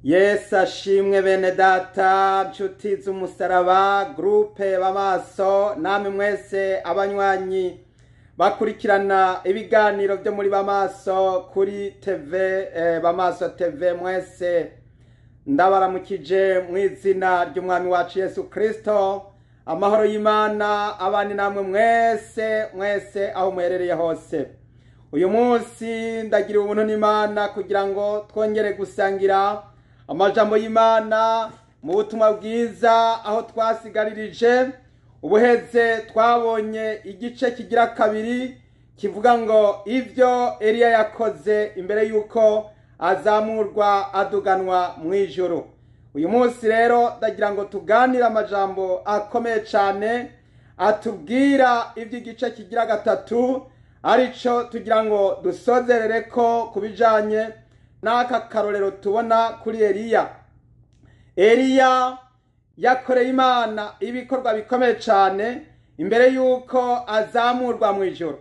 Yesu ashimwe bene data, nshuti z'umusaraba, groupe Bamaso, namwe mwese abanywanyi bakurikirana ibiganiro byo muri Bamaso kuri TV, Bamaso TV, mwese ndabaramukije mu izina ry'umwami wacu Yesu Kristo. Amahoro y'Imana abane namwe mwese mwese aho muherereye hose. Uyu munsi ndagira ubuntu n'Imana kugira ngo twongere gusangira amajambo y'Imana mu butumwa bwiza aho twasigaririje. Ubuheze twabonye igice kigira kabiri kivuga ngo ivyo Eliya yakoze imbere yuko azamurwa aduganwa mu ijuru. Uyu munsi rero ndagira ngo tuganire amajambo akomeye cane atubwira ivy'igice kigira gatatu, arico tugira ngo dusozerere ko kubijanye n'aka karorero tubona kuri Eliya. Eliya yakoreye Imana ibikorwa bikomeye cane imbere yuko azamurwa mu ijuru.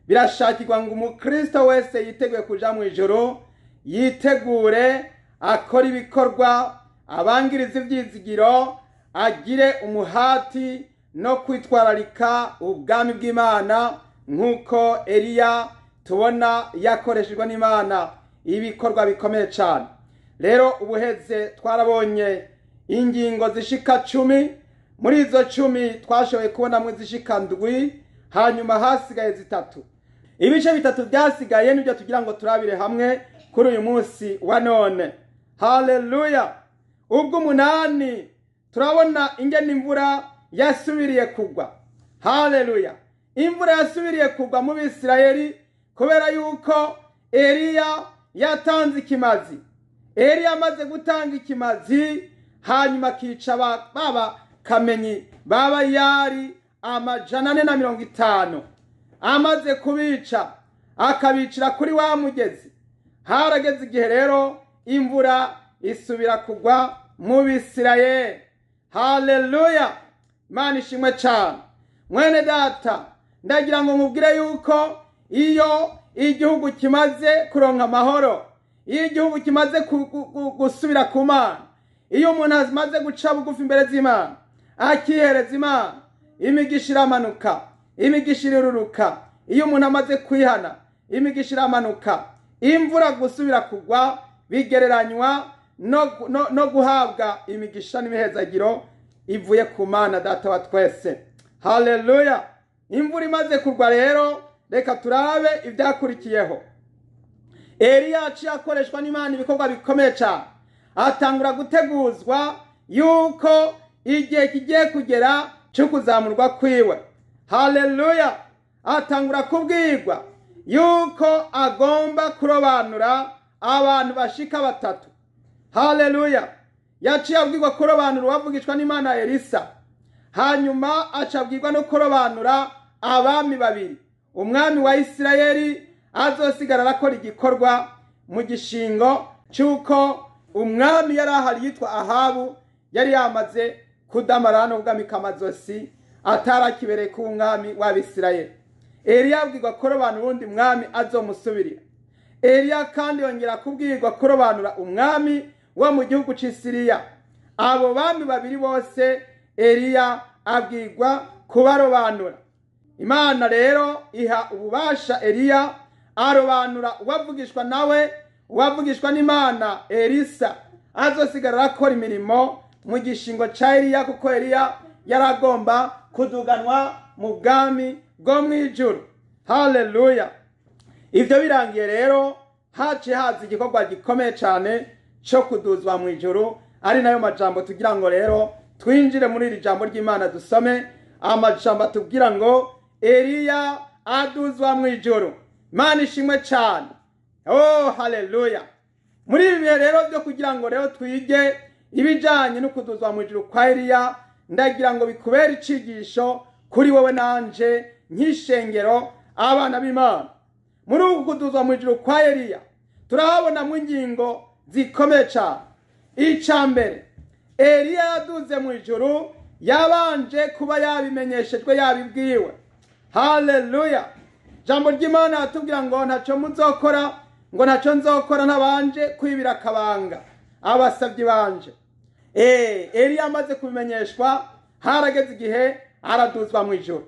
Birashakirwa ngo umukristo wese yiteguye kuja mu ijuru yitegure, akore ibikorwa, abangirize ivyizigiro, agire umuhati no kwitwararika ubwami bw'Imana, nk'uko Eliya tubona yakoreshejwe n'Imana ibikorwa bikomeye cane. Rero ubuheze twarabonye ingingo zishika 10. Muri izo 10 twashoboye kubonamwo izishika 7, hanyuma hasigaye 3. Ibice bitatu byasigaye nibyo tugira ngo turabire hamwe kuri uyu munsi wa none. Haleluya! Ubwo 8 turabona ingene imvura yasubiriye kugwa. Haleluya! Imvura yasubiriye kugwa mu Bisirayeli kubera yuko Eliya yatanze ikimazi. Eliya amaze gutanga ikimazi, hanyuma akica baba kamenyi baba yari 450. Amaze kubica akabicira kuri wa mugezi. Harageze igihe rero imvura isubira kugwa mu Bisirayeli. Haleluya! Imana ishimwe cane. Mwene data, ndagira ngo nkubwire yuko iyo igihugu kimaze kuronka amahoro, iyo igihugu kimaze gusubira ku Mana, iyo umuntu amaze guca bugufi imbere z'Imana, akihereza Imana, imigisha iramanuka, imigisha iruruka. Iyo umuntu amaze kwihana, imigisha iramanuka. Imvura gusubira kugwa bigereranywa no guhabwa imigisha n'imihezagiro ivuye ku Mana data wa twese. Haleluya! Imvura imaze kugwa rero, reka turabe ibyakurikiyeho. Eliya aciye akoreshwa n'Imana ibikorwa bikomeye cane. Atangura guteguzwa yuko igihe kigiye kugera cyo kuzamurwa kwiwe. Haleluya! Atangura kubwirwa yuko agomba kurobanura abantu bashika 3. Haleluya! Yaciye abwirwa kurobanura uwavugishwa n'Imana Elisa. Hanyuma acabwirwa no kurobanura abami 2. Umwami wa Isirayeli azosigara arakora igikorwa mu gishingo cy'uko umwami yari ahari yitwa Ahabu yari yamaze kudamara no kugamika amazosi, atarakibereye ku mwami w'Abisirayeli. Eliya abwirwa kurobanura uwundi mwami azomusubirira. Eliya kandi yongera kubwirwa kurobanura umwami wo mu gihugu c'i Siriya. Abo bami 2 bose Eliya abwirwa kubarobanura. Imana rero iha ububasha Eliya arobanura uwavugishwa nawe, uwavugishwa n'Imana Elisa azosigara arakora imirimo mu gishingo ca Eliya, kuko Eliya yaragomba kuduganwa mu bwami bwo mw'ijuru. Haleluya! Ivyo birangiye rero haciye haza igikorwa gikomeye cane co kuduzwa mw'ijuru, ari nayo majambo tugira ngo rero twinjire muri iri jambo ry'Imana, dusome amajambo atubwira ngo Eliya aduzwa mw'ijuru. Imana ishimwe cane. Oh, haleluya! Muri ibi bihe rero byo kugira ngo rero twige ibijanye no kuduzwa mw'ijuru kwa Eliya, ndagira ngo bikubere icigisho kuri wewe nanje nk'ishengero abana b'Imana. Muri uku kuduzwa mw'ijuru kwa Eliya turahabonamwo ingingo zikomeye cane. Ica mbere, Eliya yaduze mw'ijuru yabanje kuba yabimenyeshejwe, yabibwiwe. Haleluya! Jambo ry'Imana atubwira ngo ntaco muzokora, ngo ntaco nzokora ntabanje kwibira akabanga. Abasabyi banje. Eliya amaze kubimenyeshwa, harageze igihe araduzwa mu ijuru.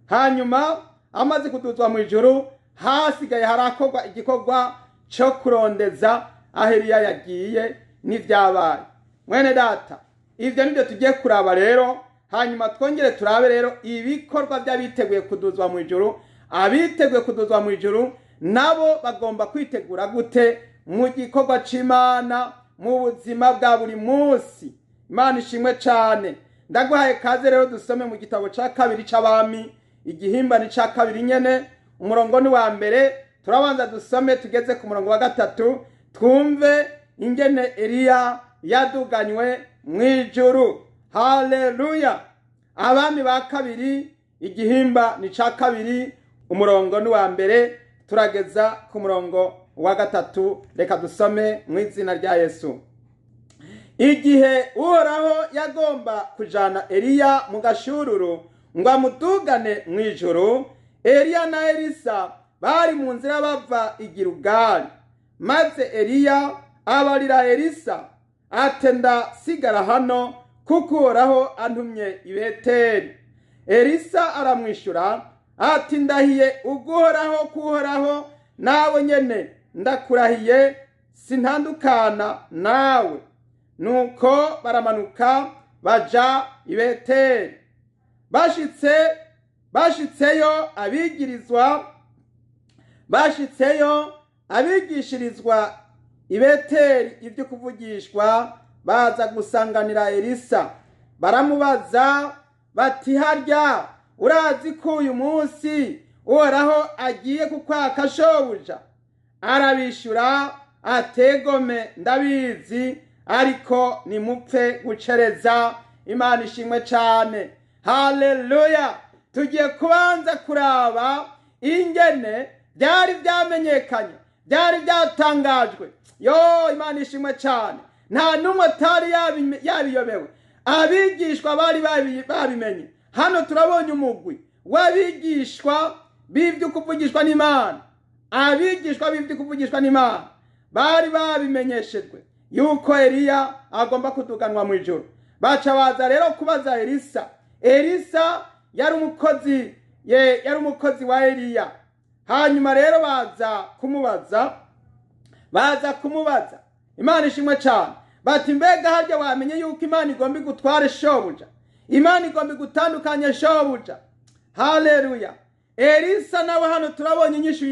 Hanyuma amaze kuduzwa mu ijuru, hasigaye harakorwa igikorwa cyo kurondeza aho Eliya yagiye n'ibyabaye. Mwene data, ibyo nibyo tugiye kuraba rero. Hanyuma twongere turabe rero ibikorwa by'abiteguye kuduzwa mu ijuru. Abiteguye kuduzwa mu ijuru nabo bagomba kwitegura gute mu gikorwa c'Imana mu buzima bwa buri munsi? Imana ishimwe cyane. Ndaguhaye kaze rero dusome mu gitabo ca kabiri c'Abami, igihimba ni ca kabiri nyene, umurongo ni wa mbere. Turabanza dusome tugeze ku murongo wa 3, twumve ingene Eliya yaduganywe mu ijuru. Haleluya! Abami ba kabiri, igihimba ni ca kabiri, umurongo ni wa mbere, turageza ku murongo wa 3. Reka dusome mu izina rya Yesu. Igihe Uhoraho yagomba kujana Eliya mu gashururu ngo amudugane mu ijuru, Eliya na Elisa bari mu nzira bava i Gilugali. Maze Eliya abarira Elisa ati: "Ndasigara hano kuko Uhoraho antumye i Beteli." Elisa aramwishyura ati: "Ndahiye uguhoraho kuhoraho, nawe nyene ndakurahiye, sintandukana nawe." Nuko baramanuka baja i Beteli. Bashitseyo abigishirizwa i Beteli ibyo kuvugishwa, baza gusanganira Elisa. Baramubaza bati: "Harya urazi ko uyu munsi Uhoraho agiye kukwaka shobuja?" Arabishyura ategome: "Ndabizi, ariko nimupfe gucereza." Imana ishimwe cyane. Haleluya! Tugiye kubanza kuraba ingene byari byamenyekanye, byari byatangajwe. Yo, Imana ishimwe cyane. Nta n'umwe atari yabiyobewe. Abigishwa bari babimenye. Hano turabonye umugwi w'abigishwa b'ibyo kuvugishwa n'Imana. Abigishwa b'ibyo kuvugishwa n'Imana bari babimenyeshejwe yuko Eliya agomba kuduganwa mu ijuru. Baca baza rero kubaza Elisa. Elisa yari umukozi, yari umukozi wa Eliya. Hanyuma rero baza kumubaza, Imana ishimwe cyane, bati: "Mbega harya wamenye yuko Imana igomba igutware shobuja, Imana igomba igutandukanye shobuja?" Haleluya! Elisa nawe hano turabonye inyishu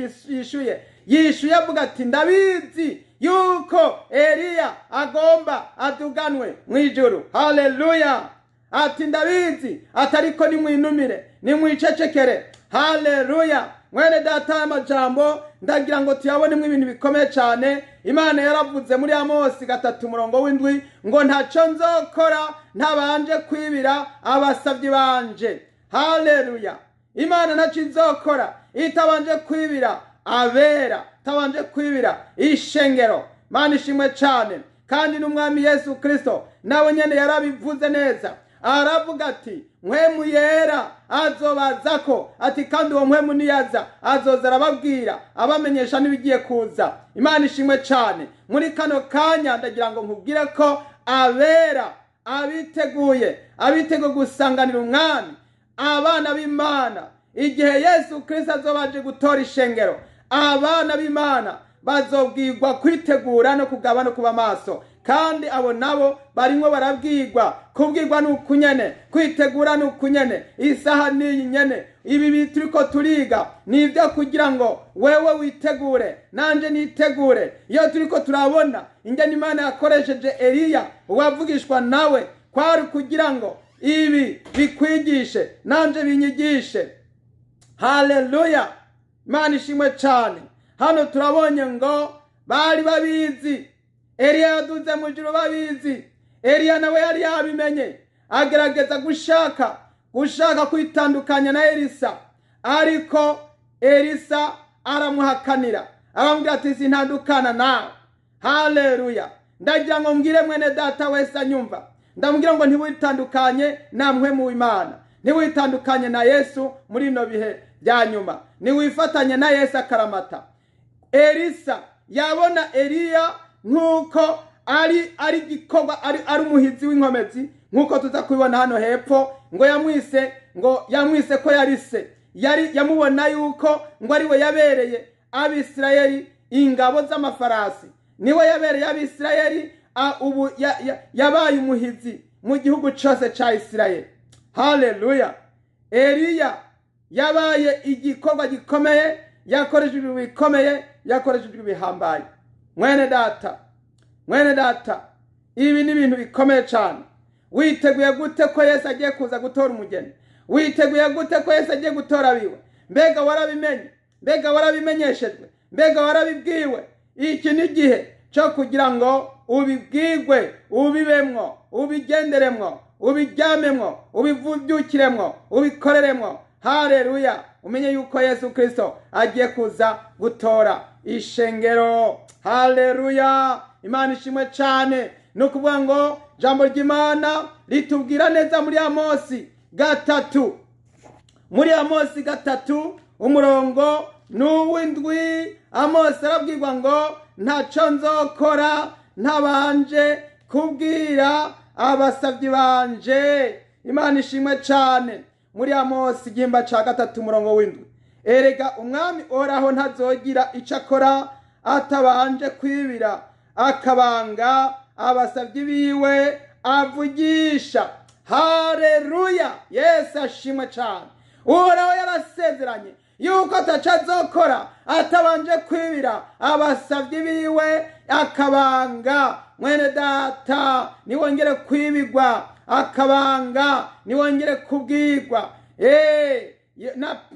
yishuye avuga ati: "Ndabizi yuko Eliya agomba aduganwe mu ijuru." Haleluya! Ati: "Ndabizi," ati, "ariko nimwinumire, nimwicecekere." Haleluya! Mwene data, y'amajambo ndagira ngo tuyabonemo ibintu bikomeye cyane. Imana yaravuze muri Amosi 3 umurongo w'7 ngo: "Ntacyo nzokora ntabanje kwibira abasabyi banje." Haleluya! Imana ntacyo izokora itabanje kwibira abera, itabanje kwibira ishengero. Mana ishimwe cyane. Kandi n'Umwami Yesu Kirisito nawe nyene yarabivuze neza, aravuga ati: "Mpwemu Yera azobaza ko," ati, "kandi uwo Mpwemu niyaza azoza arababwira, abamenyesha n'ibigiye kuza." Imana ishimwe cyane. Muri kano kanya ndagira ngo nkubwire ko abera, abiteguye gusanganira Umwami, abana b'Imana, igihe Yesu Kirisito azoba aje gutora ishengero, abana b'Imana bazobwirwa kwitegura no kugaba no kuba maso. Kandi abo nabo barimwo barabwirwa. Kubwirwa ni ukunyene, kwitegura ni ukunyene, isaha n'iyi nyene. Ibi turiko turiga ni ibyo kugira ngo wewe witegure, nanje nitegure. Iyo turiko turabona ingene Imana yakoresheje Eliya uwavugishwa nawe, kwari kugira ngo ibi bikwigishe nanje binyigishe. Haleluya! Imana ishimwe cyane. Hano turabonye ngo bari babizi, Eliya yaduze mu ijuru babizi. Eliya nawe yari yabimenye, agerageza gushaka kwitandukanya na Elisa, ariko Elisa aramuhakanira, aramubwira ati: "Sintandukana nawe." Haleluya! Ndagira ngo mbwire mwene data wese anyumva, ndamubwira ngo ntiwitandukanye namwe mu Imana, ntiwitandukanye na Yesu muri bino bihe bya nyuma, ntiwifatanye na Yesu akaramata. Elisa yabona Eliya nk'uko ari igikorwa, ari umuhizi w'inkomezi, nk'uko tuza kubibona hano hepfo. Ngo yamwise ko yari se, yari yamubona yuko ngo ari we yabereye Abisirayeli ingabo z'amafarasi, niwe yabereye Abisirayeli, ubu yabaye umuhizi mu gihugu cyose cya Isirayeli. Haleluya! Eliya yabaye igikorwa gikomeye, yakoreshejwe bikomeye, yakoreshejwe bihambaye. Mwene data, mwene data, ibi ni ibintu bikomeye cyane. Witeguye gute ko Yesu agiye kuza gutora umugeni? Witeguye gute ko Yesu agiye gutora abiwe? Mbega warabimenye? Mbega warabimenyeshejwe? Mbega warabibwiwe? Iki ni igihe cyo kugira ngo ubibwigwe, ubibemwo, ubigenderemwo, ubiryamemwo, ubivyukiremwo, ubikoreremwo. Haleluya! Umenye yuko Yesu Kristo agiye kuza gutora ishengero. Haleluya! Imana ishimwe cyane. Ni ukuvuga ngo jambo ry'Imana ritubwira neza muri Amosi 3, muri Amosi 3, umurongo n'uw'indwi. Amosi arabwirwa ngo: "Ntacyo nzokora ntabanje kubwira abasabyi banje." Imana ishimwe cyane. Muri Amosi igihimba cya 3, umurongo w'indwi: "Erega Umwami Uhoraho ntazogira icyo akora atabanje kwibira akabanga abasabyi biwe avugisha." Haleluya! Yesu ashimwe cyane. Uhoraho yarasezeranye yuko ataco azokora atabanje kwibira abasabyi biwe akabanga. Mwene data, niwongere kwibigwa akabanga, niwongere kubwirwa.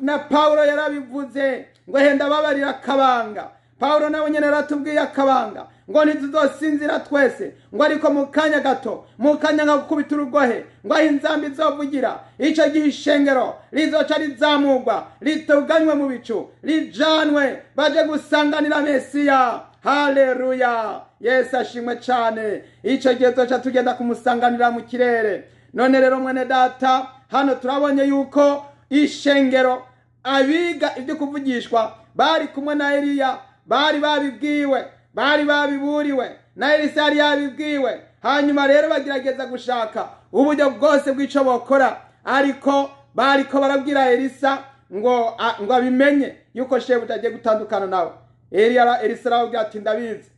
Na Paulo yarabivuze ngo: "Henda babarira akabanga." Paulo nawe nyene yaratubwiye akabanga, ngo ntituzosinzira twese, ngo ariko mu kanya gato, mu kanya nka gukubita urugohe, ngo aho inzambi izovugira, ico gihe ishengero rizoca rizamurwa, rituganywe mu bicu, rijanwe baje gusanganira Mesiya. Haleluya! Yesu ashimwe cane. Ico gihe tuzoca tugenda kumusanganira mu kirere. None rero, mwene data, hano turabonye yuko ishengero, abiga ibyo kuvugishwa, bari kumwe na Eliya, bari babibwiwe, bari babiburiwe, na Elisa yari yabibwiwe. Hanyuma rero bagerageza gushaka uburyo bwose bw'ico bokora, ariko bariko barabwira Elisa ngo abimenye yuko shebuja agiye gutandukana nawe. Eliya, Elisa arababwira ati: "Ndabizi,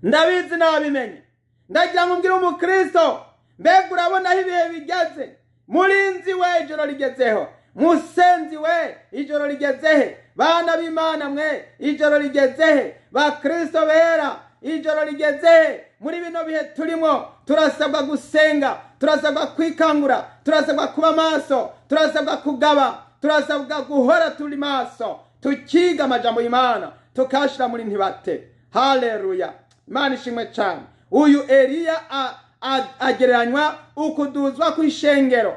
ndabizi, nabimenye." Ndagira ngo mbwire umukristo: mbega urabona aho ibihe bigeze? Murinzi we, ijoro rigezeho. Musenzi we, ijoro rigezehe? Bana b'Imana mwe, ijoro rigezehe? Bakristo bera, ijoro rigezehe? Muri bino bihe turimo, turasabwa gusenga, turasabwa kwikangura, turasabwa kuba maso, turasabwa kugaba, turasabwa guhora turi maso, tukiga amajambo y'Imana, tukashira muri ntibate. Haleluya! Imana ishimwe cyane. Uyu Eliya agereranywa ukuduzwa kw'ishengero.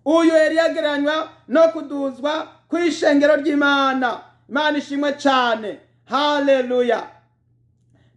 Uyu Eliya agereranywa no kuduzwa kw'ishengero ry'Imana. Imana ishimwe cyane. Haleluya!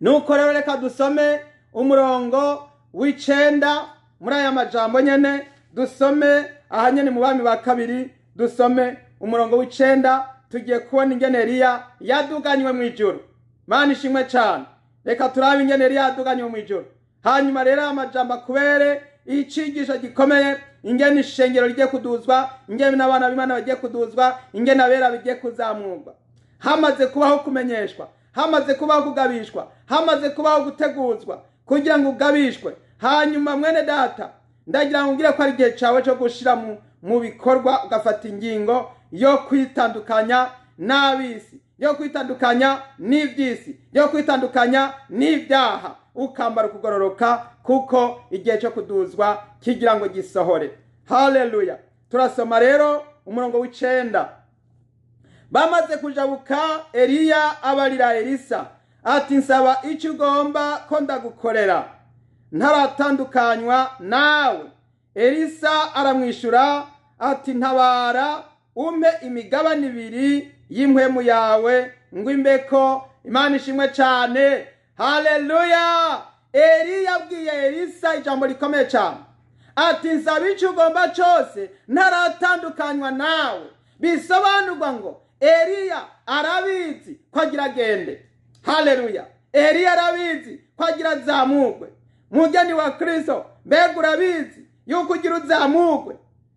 Nuko rero reka dusome umurongo w'icenda muri aya majambo nyene. Dusome aha nyene mu Bami ba Kabiri, dusome umurongo w'icenda. Tugiye kubona ingene Eliya yaduganywe mu ijuru. Imana ishimwe cyane. Reka turabe ingene Eliya yaduganywe mu ijuru. Hanyuma rero amajambo akubere icigisho gikomeye, ingene ishengero rigiye kuduzwa, ingene n'abana b'Imana bagiye kuduzwa, ingene abera bigiye kuzamurwa. Hamaze kubaho kumenyeshwa, hamaze kubaho kugabishwa, hamaze kubaho guteguzwa kugira ngo ugabishwe. Hanyuma, mwene data, ndagira ngo ngire ko ari igihe cyawe cyo gushira mu bikorwa, ugafata ingingo yo kwitandukanya n'ab'isi, yo kwitandukanya n'iby'isi, yo kwitandukanya n'ibyaha, ukambara ukugororoka, kuko igihe cyo kuduzwa kigira ngo gisohore. Haleluya! Turasoma rero umurongo w'icenda: Bamaze kujabuka, Eliya abarira Elisa ati: "Nsaba icyo ugomba ko ndagukorera ntaratandukanywa nawe." Elisa aramwishyura ati: "Ntabara umpe imigabane ibiri y'impwemu yawe ngo imbeko." Imana ishimwe cyane. Haleluya! Eliya abwiye Elisa ijambo rikomeye cyane ati: "Nsaba icyo ugomba cyose ntaratandukanywa nawe." Bisobanurwa ngo Eliya arabizi ko agira agende. Haleluya! Eliya arabizi ko agira azamugwe. Mugeni wa Kristo, mbega urabizi yuko ugira uzamugwe?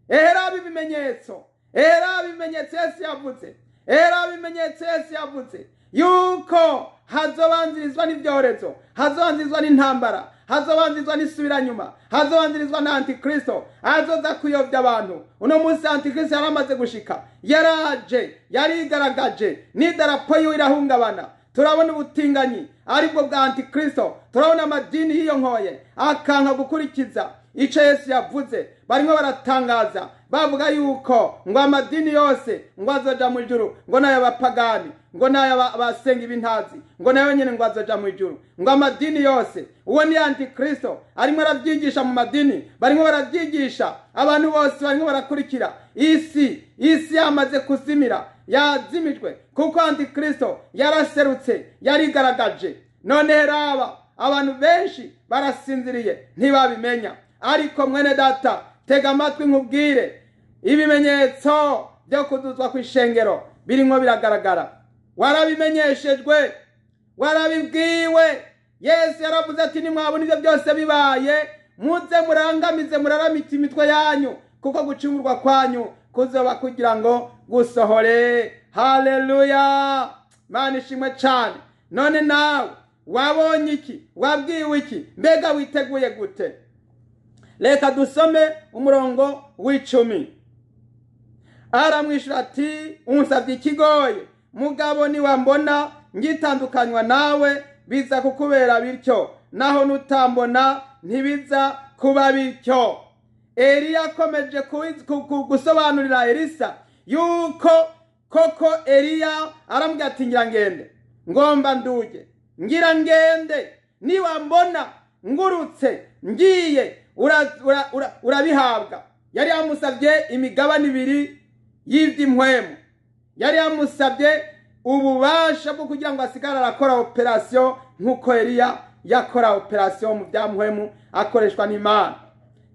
Eheraba ibimenyetso, eheraba ibimenyetso Yesu yavuze, eheraba ibimenyetso Yesu yavuze yuko hazobanzirizwa n'ibyorezo, hazobanzirizwa n'intambara, hazobanzirizwa n'isubiranyuma, hazobanzirizwa na Antikristo azoza kuyobya abantu. Uno munsi Antikristo yaramaze gushika, yaraje, yarigaragaje, n'idarapo yiwe irahungabana. Turabona ubutinganyi aribwo bwa Antikristo, turabona amadini yiyonkoye akanka gukurikiza ico Yesu yavuze. Barimo baratangaza bavuga yuko ngo amadini yose ngo azoja mu ijuru, ngo n'ay'abapagani, ngo n'ay'abasenga ibintazi, ngo nayo nyene ngo azoja mu ijuru, ngo amadini yose. Uwo ni Antikristo arimo arabyigisha mu madini, barimo barabyigisha abantu bose, barimo barakurikira isi. Isi yamaze kuzimira, yazimijwe, kuko Antikristo yaraserutse, yarigaragaje. None raba abantu benshi barasinziriye ntibabimenya. Ariko mwene data, tega amatwi nkubwire, ibimenyetso byo kuduzwa kw'ishengero birimo biragaragara. Warabimenyeshejwe, warabibwiwe. Yesu yaravuze ati nimwabona ibyo byose bibaye, muze murangamize, muraramike imitwe yanyu, kuko gucungurwa kwanyu kuzoba kugira ngo gusohore. Haleluya, Mana ishimwe cyane. None nawe wabonye iki? Wabwiwe iki? Mbega witeguye gute? Reka dusome umurongo w'10. Aramwishyura ati unsabye ikigoye, mugabo niwambona ngitandukanywa nawe biza kukubera bityo, naho nutambona ntibiza kuba bityo. Eliya akomeje gusobanurira Elisa yuko koko Eliya aramubwira ati ngira ngende, ngomba nduge, ngira ngende, niwambona ngurutse ngiye urabihabwa. Yari yamusabye imigabane ibiri y'iby'impwemu, yari yamusabye ububasha bwo kugira ngo asigare arakora operasiyo nk'uko Eliya yakora operasiyo mu bya mpwemu akoreshwa n'Imana.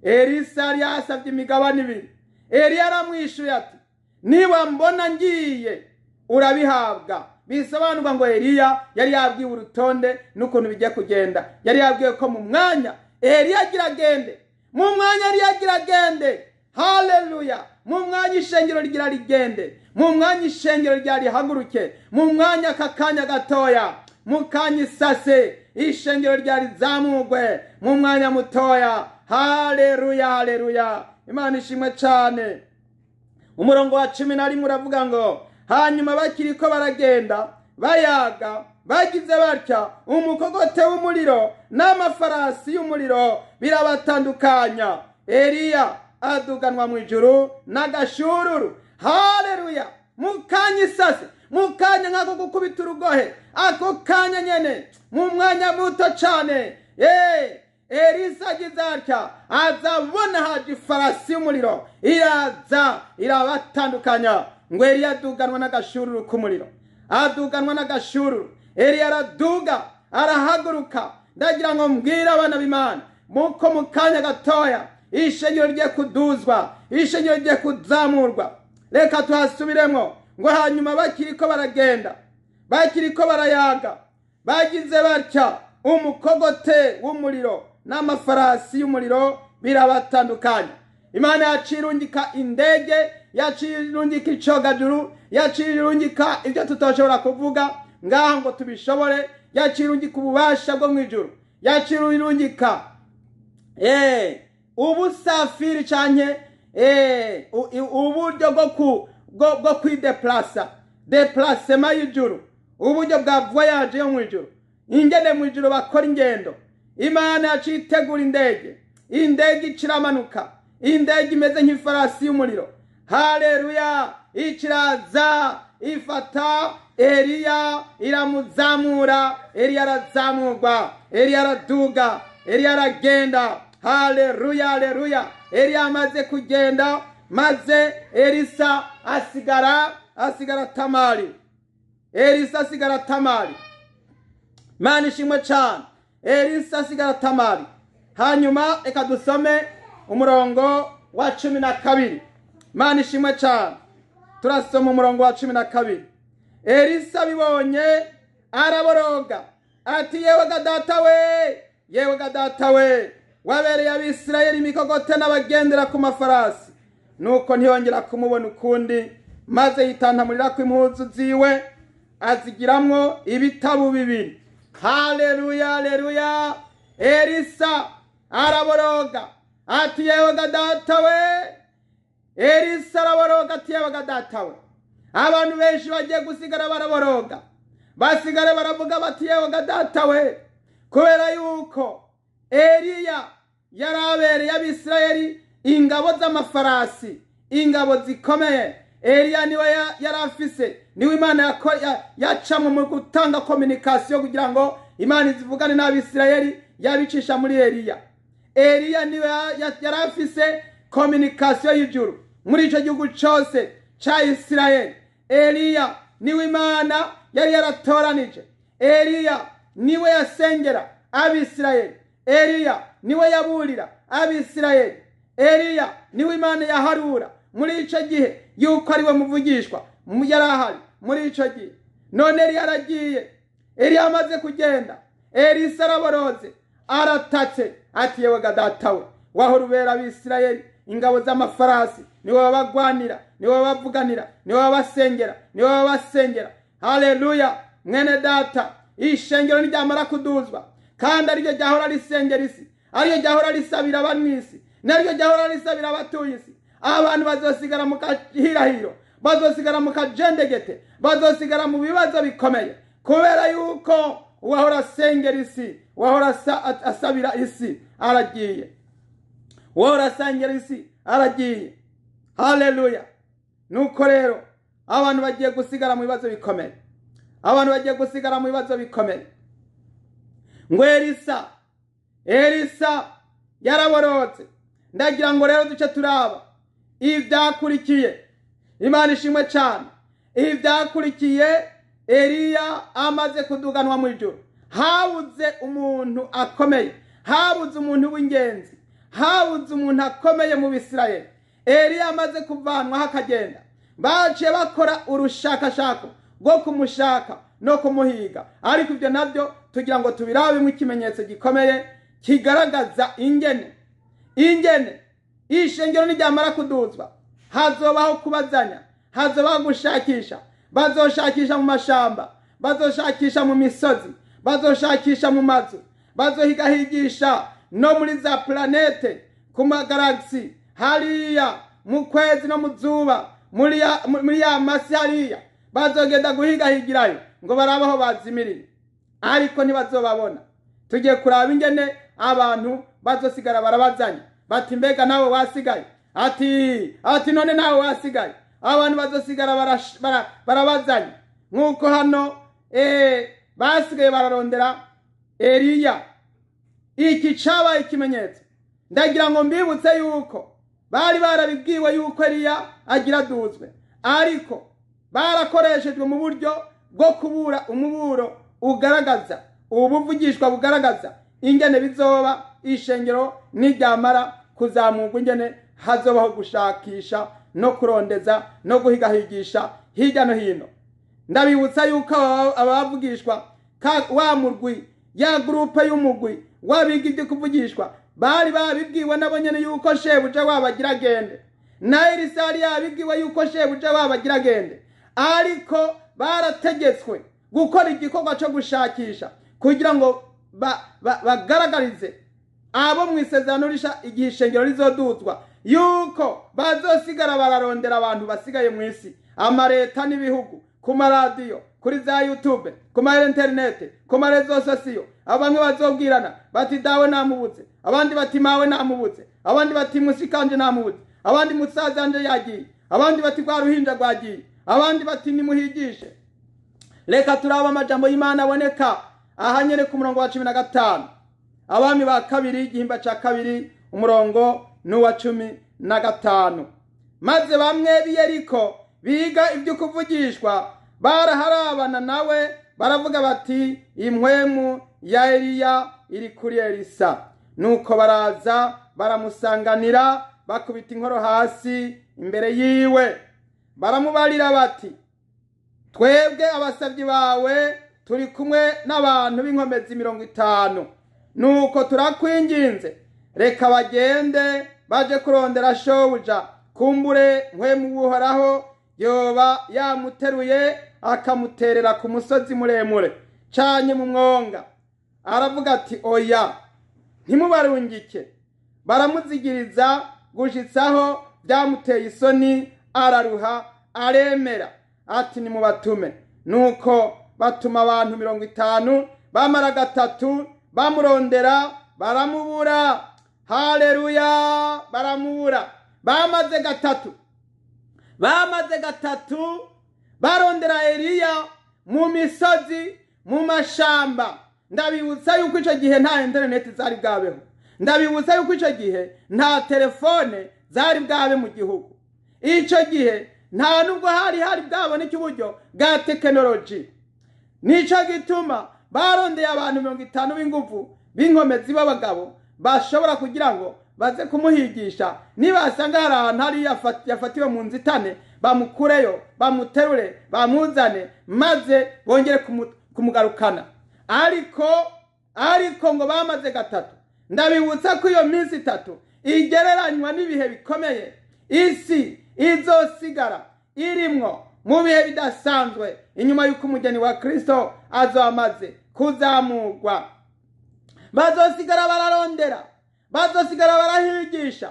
Elisa yari yasabye imigabane ibiri. Eliya aramwishuye ati niba mbona ngiye urabihabwa. Bisobanurwa ngo Eliya yari yabwiwe urutonde n'ukuntu bigiye kugenda. Yari yabwiwe ko mu mwanya Eliya agira agende, mu mwanya Eliya agira agende. Haleluya! Mu mwanya ishengero rigira rigende, mu mwanya ishengero rya rihaguruke, mu mwanya aka kanya gatoya, mu kanya isase ishengero rya rizamugwe, mu mwanya mutoya. Haleluya, haleluya, Imana ishimwe cyane. Umurongo wa 11 uravuga ngo hanyuma bakiriko baragenda bayaga, bagize batya, umukogote w'umuriro n'amafarasi y'umuriro birabatandukanya. Eliya aduganwa mu ijuru n'agashururu. Haleluya! Mu kanya isase, mu kanya nk'ako gukubita urugohe, ako kanya nyene, mu mwanya muto cyane, Elisa agize atya, azabona haje ifarasi y'umuriro iraza irabatandukanya. Ngo Eliya aduganwa n'agashururu k'umuriro, aduganwa n'agashururu. Eliya araduga, arahaguruka. Ndagira ngo mbwire abana b'Imana muko mu kanya gatoya ishengero rigiye kuduzwa, ishengero rigiye kuzamurwa. Reka tuhasubiremo ngo hanyuma bakiriko baragenda, bakiriko barayaga, bagize batya, umukogote w'umuriro n'amafarasi y'umuriro birabatandukanya. Imana yacirungika indege, yacirungika icogajuru, yacirungika ibyo tutashobora kuvuga ngaho ngo tubishobore, yacirungika ububasha bwo mu ijuru, yacirungika ubusafiri canke uburyo bwo kwideplasa, deplasema y'ijuru, uburyo bwa voyage yo mu ijuru, ingene mu ijuru bakora ingendo. Imana yacitegura indege, indege iciramanuka, indege imeze nk'ifarasi y'umuriro. Haleluya! Ikiraza ifata Eliya iramuzamura. Eliya arazamurwa, Eliya araduga, Eliya aragenda. Haleluya, haleluya! Eliya amaze kugenda, maze Elisa asigara Tamari. Elisa asigara Tamari. Mana ishimwe cyane. Elisa asigara Tamari. Hanyuma reka dusome umurongo wa 12. Mana ishimwe cyane. Turasoma umurongo wa 12. Elisa abibonye araboroga, Ati yewe ga data we, yewe ga data we, wabereye Abisirayeli imikogote n'abagendera ku mafarasi. Nuko ntiyongera kumubona ukundi, maze yitantamurira ko impuzu ziwe azigiramwo ibitabu bibiri. Haleluya, haleluya. Elisa araboroga ati yewe ga data we. Elisa araboroga ati yewe ga data we. Abantu benshi bagiye gusigara baraboroga, basigare baravuga bati yewe ga data we, kubera yuko Eliya yarabereye Abisirayeli ingabo z'amafarasi, ingabo zikomeye. Eliya niwe yarafise, niwe Imana yacamwe mu gutanga communication kugira ngo Imana izivugane n'Abisirayeli, yabicisha muri Eliya. Eliya niwe yarafise communication y'ijuru muri ico gihugu cose ca Isirayeli. Eliya niwe Imana yari yaratoranije. Eliya niwe yasengera Abisirayeli. Eliya niwe yaburira Abisirayeli. Eliya niwe Imana yaharura muri ico gihe yuko ariwe muvugishwa, yarahari muri ico gihe. None Eliya aragiye. Eliya amaze kugenda, Elisa araboroze, aratatse ati yewe ga data we, wahora ubera Abisirayeli ingabo z'amafarasi, niwe babagwanira, niwe babavuganira, niwe babasengera, niwe babasengera. Haleluya. Mwene data, ishengero ntiryamara kuduzwa, kandi ariryo ryahora risengera isi, ariryo ryahora risabira abari mw'isi, naryo ryahora risabira abatuye isi. Abantu bazosigara mu kahirahiro, bazosigara mu kajendegete, bazosigara mu bibazo bikomeye, kubera yuko uwahora asengera isi, uwahora asabira isi aragiye, uwahora asengera isi aragiye. Haleluya. Nuko rero abantu bagiye gusigara mu bibazo bikomeye, abantu bagiye gusigara mu bibazo bikomeye. Ngo Elisa yaraborotse. Ndagira ngo rero duce turaba ivyakurikiye. Imana ishimwe cyane. Ivyakurikiye Eliya amaze kuduganwa mu ijuru, habuze umuntu akomeye, habuze umuntu w'ingenzi, habuze umuntu akomeye mu Bisirayeli. Eliya amaze kuvanwa hakagenda, baciye bakora urushakashako rwo kumushaka no kumuhiga. Ariko ibyo nabyo tugira ngo tubirabemo ikimenyetso gikomeye kigaragaza ingene ishengero niryamara kuduzwa hazobaho kubazanya, hazobaho gushakisha. Bazoshakisha mu mashamba, bazoshakisha mu misozi, bazoshakisha mu mazu, bazohigahigisha no muri za planete, ku magaragisi hariya mu kwezi no mu zuba, muri ya masi hariya, bazogenda guhigahigirayo ngo barabaho bazimiriye, ariko ntibazobabona. Tugiye kuraba ingene abantu bazosigara barabazanya bati mbega nawe wasigaye, ati none nawe wasigaye. Abantu bazosigara barabazanya nkuko hano basigaye bararondera Eliya. Iki cabaye ikimenyetso. Ndagira ngo mbibutse yuko bari barabibwiwe yuko Eliya agira duzwe, ariko barakoreshejwe mu buryo bwo kubura umuburo ugaragaza ubuvugishwa bugaragaza ingene bizoba ishengero niryamara kuzamurwa, ingene hazobaho gushakisha no kurondeza no guhigahigisha hirya no hino. Ndabibutsa yuko abavugishwa wa murwi ya groupe y'umugwi wabiga ibyo kuvugishwa bari babibwiwe nabo nyene yuko shebuja wabagira agende, na Elisa yari yabibwiwe yuko shebuja wabagira agende, ariko barategetswe gukora igikorwa cyo gushakisha kugira ngo bagaragarize abo mu isezerano risha igihe ishengero rizoduzwa yuko bazosigara bararondera abantu basigaye mu isi, amareta n'ibihugu, ku maradiyo, kuri za YouTube, ku ma internet, ku ma rezo sosiyo. Abamwe bazobwirana bati dawe namubutse, abandi bati mawe namubutse, abandi bati musikanje namubutse, abandi musazanje yagiye, abandi bati rwa ruhinja rwagiye, abandi bati nimuhigishe. Reka turaba amajambo y'Imana aboneka aha nyene ku murongo wa 15, Abami ba kabiri igihimba ca kabiri umurongo n'uwa 15. Maze bamwe b'i Yeriko biga ibyo kuvugishwa baraharabana nawe baravuga bati impwemu ya Eliya iri kuri Elisa. Nuko baraza baramusanganira bakubita inkoro hasi imbere yiwe, baramubarira bati twebwe abasabyi bawe Turi kumwe n'abantu b'inkomezi 50. Nuko turakwinginze, reka bagende baje kurondera shobuja, kumbure Mpwemu w'Uhoraho yoba yamuteruye akamuterera ku musozi muremure canye mu mwonga. Aravuga ati: "Oya, ntimubarungike." Baramuzigiriza gushitsaho byamuteye isoni, araruha, aremera ati: "Nimubatume." Nuko batuma abantu 50, bamara gatatu bamurondera, baramubura. Haleluya! Baramubura. Bamaze gatatu, bamaze gatatu barondera Eliya mu misozi, mu mashamba. Ndabibutsa yuko icyo gihe nta interineti zari bwabeho. Ndabibutsa yuko icyo gihe nta telefone zari bwabe mu gihugu. Icyo gihe nta nubwo hari bwaboneke uburyo bwa tekinoloji. Nicyo gituma barondeye abantu 50 b'ingufu, b'inkomezi, b'abagabo bashobora kugira ngo baze kumuhigisha. Nibasanga hari ahantu hari yafatiwe mu nzitane, bamukureyo, bamuterure, bamuzane, maze bongere kumugarukana. Ariko ngo bamaze gatatu. Ndabibutsa ko iyo minsi 3 igereranywa n'ibihe bikomeye isi izosigara irimwo mu bihe bidasanzwe inyuma y'uko umugeni wa Kristo azoamaze kuzamurwa. Bazosigara bararondera, bazosigara barahigisha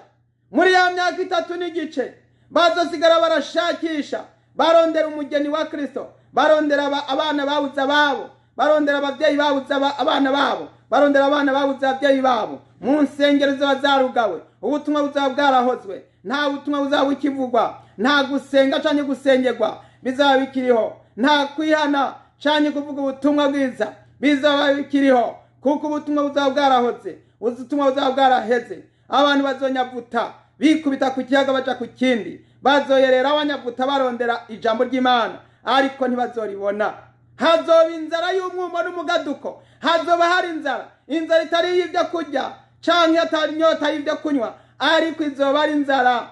muri ya myaka 3 n'igice. Bazosigara barashakisha, barondera umugeni wa Kristo, barondera abana babuze ababo, barondera ababyeyi babuze abana babo, barondera abana babuze ababyeyi babo. Mu nsengero ziba zarugawe, ubutumwa buzaba bwarahozwe, nta butumwa buzaba bukivugwa, nta gusenga canke gusengerwa bizaba bikiriho, nta kwihana canke kuvuga ubutumwa bwiza bizaba bikiriho, kuko ubutumwa buzaba bwarahoze, ubutumwa buzaba bwaraheze. Abantu bazonyavuta bikubita ku kiyaga baja ku kindi, bazoyerera abanyavuta barondera ijambo ry'Imana, ariko ntibazoribona. Hazoba inzara y'umwumo n'umugaduko. Hazoba hari inzara, inzara itari y'ibyo kurya canke atari inyota y'ibyo kunywa, ariko izoba ari inzara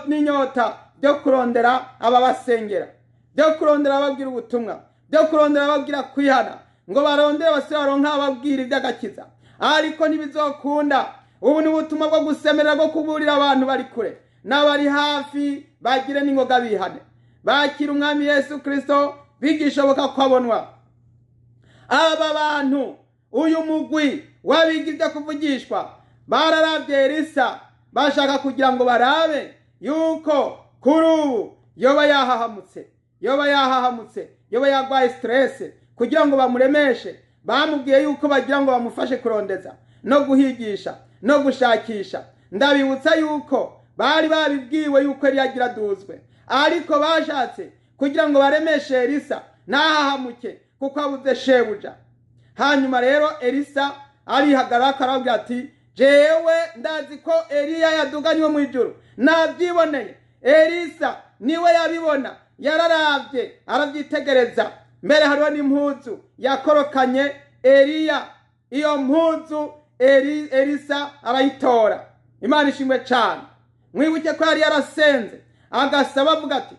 n'inyota byo kurondera ababasengera, byo kurondera ababwira ubutumwa, byo kurondera ababwira kwihana, ngo barondere basore baronke ababwira iby'agakiza, ariko ntibizokunda. Ubu ni ubutumwa bwo gusemerera, bwo kuburira abantu bari kure n'abari hafi bagire n'ingoga, bihane, bakira Umwami Yesu Kristo bigishoboka ko abonwa. Aba bantu, uyu mugwi w'abiga ibyo kuvugishwa, bararavye Elisa, bashaka kugira ngo barabe yuko kuri ubu yoba yahahamutse, yoba yahahamutse, yoba yarwaye stress, kugira ngo bamuremeshe. Bamubwiye yuko bagira ngo bamufashe kurondeza no guhigisha no gushakisha. Ndabibutsa yuko bari babibwiwe yuko yari yagira duzwe, ariko bashatse kugira ngo baremeshe Elisa ntahahamuke kuko abuze shebuja. Hanyuma rero Elisa arihagarara, arabwira ati: "Jewe ndazi ko Eliya yaduganywe mu ijuru, nabyiboneye." Elisa niwe yabibona, yararavye, arabyitegereza. Mbere hariho n'impuzu yakorokanye Eliya, iyo mpuzu Elisa arayitora. Imana ishimwe cyane. Mwibuke ko yari yarasenze agasaba avuga ati: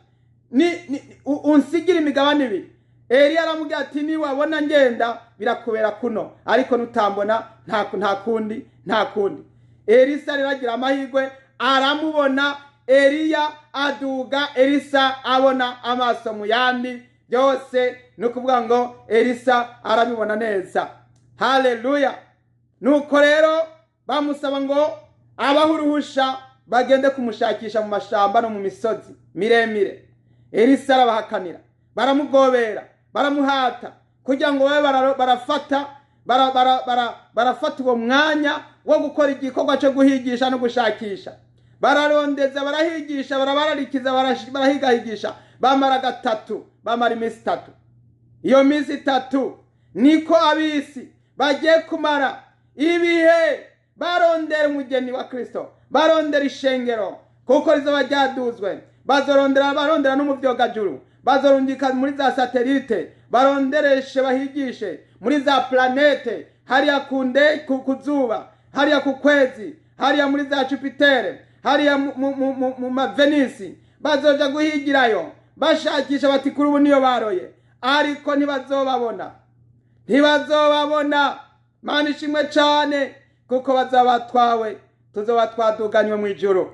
"Unsigire imigabane ibiri." Eliya aramubwira ati: "Niwabona ngenda birakubera kuno, ariko nutambona nta kundi, nta kundi." Elisa rero agira amahirwe, aramubona Eliya aduga, Elisa abona amaso mu yandi. Byose ni ukuvuga ngo Elisa arabibona neza. Haleluya! Nuko rero bamusaba ngo abahe uruhusha bagende kumushakisha mu mashamba no mu misozi miremire. Elisa arabahakanira, baramugobera, baramuhata kugira ngo babe barafata uwo mwanya wo gukora igikorwa cyo guhigisha no gushakisha. Bararondeza, barahigisha, barabararikiza, barahigahigisha, bamara gatatu, bamara iminsi 3. Iyo minsi 3 niko abisi bagiye kumara ibihe barondera umugeni wa Kristo, barondera ishengero kuko rizoba ryaduzwe. Bazorondera, barondera no mu vyogajuru, bazorungika muri za satellite, barondereshe, bahigishe muri za planète, hariya kunde ku zuba, hariya ku kwezi, hariya muri za Jupiter, hariya mu mavenisi. Bazoja guhigirayo bashakisha, bati kuri ubu niyo baroye. Ariko ntibazobabona, ntibazobabona. Mana ishimwe cane, kuko bazaba batwawe, tuzoba twaduganywe mu ijuru.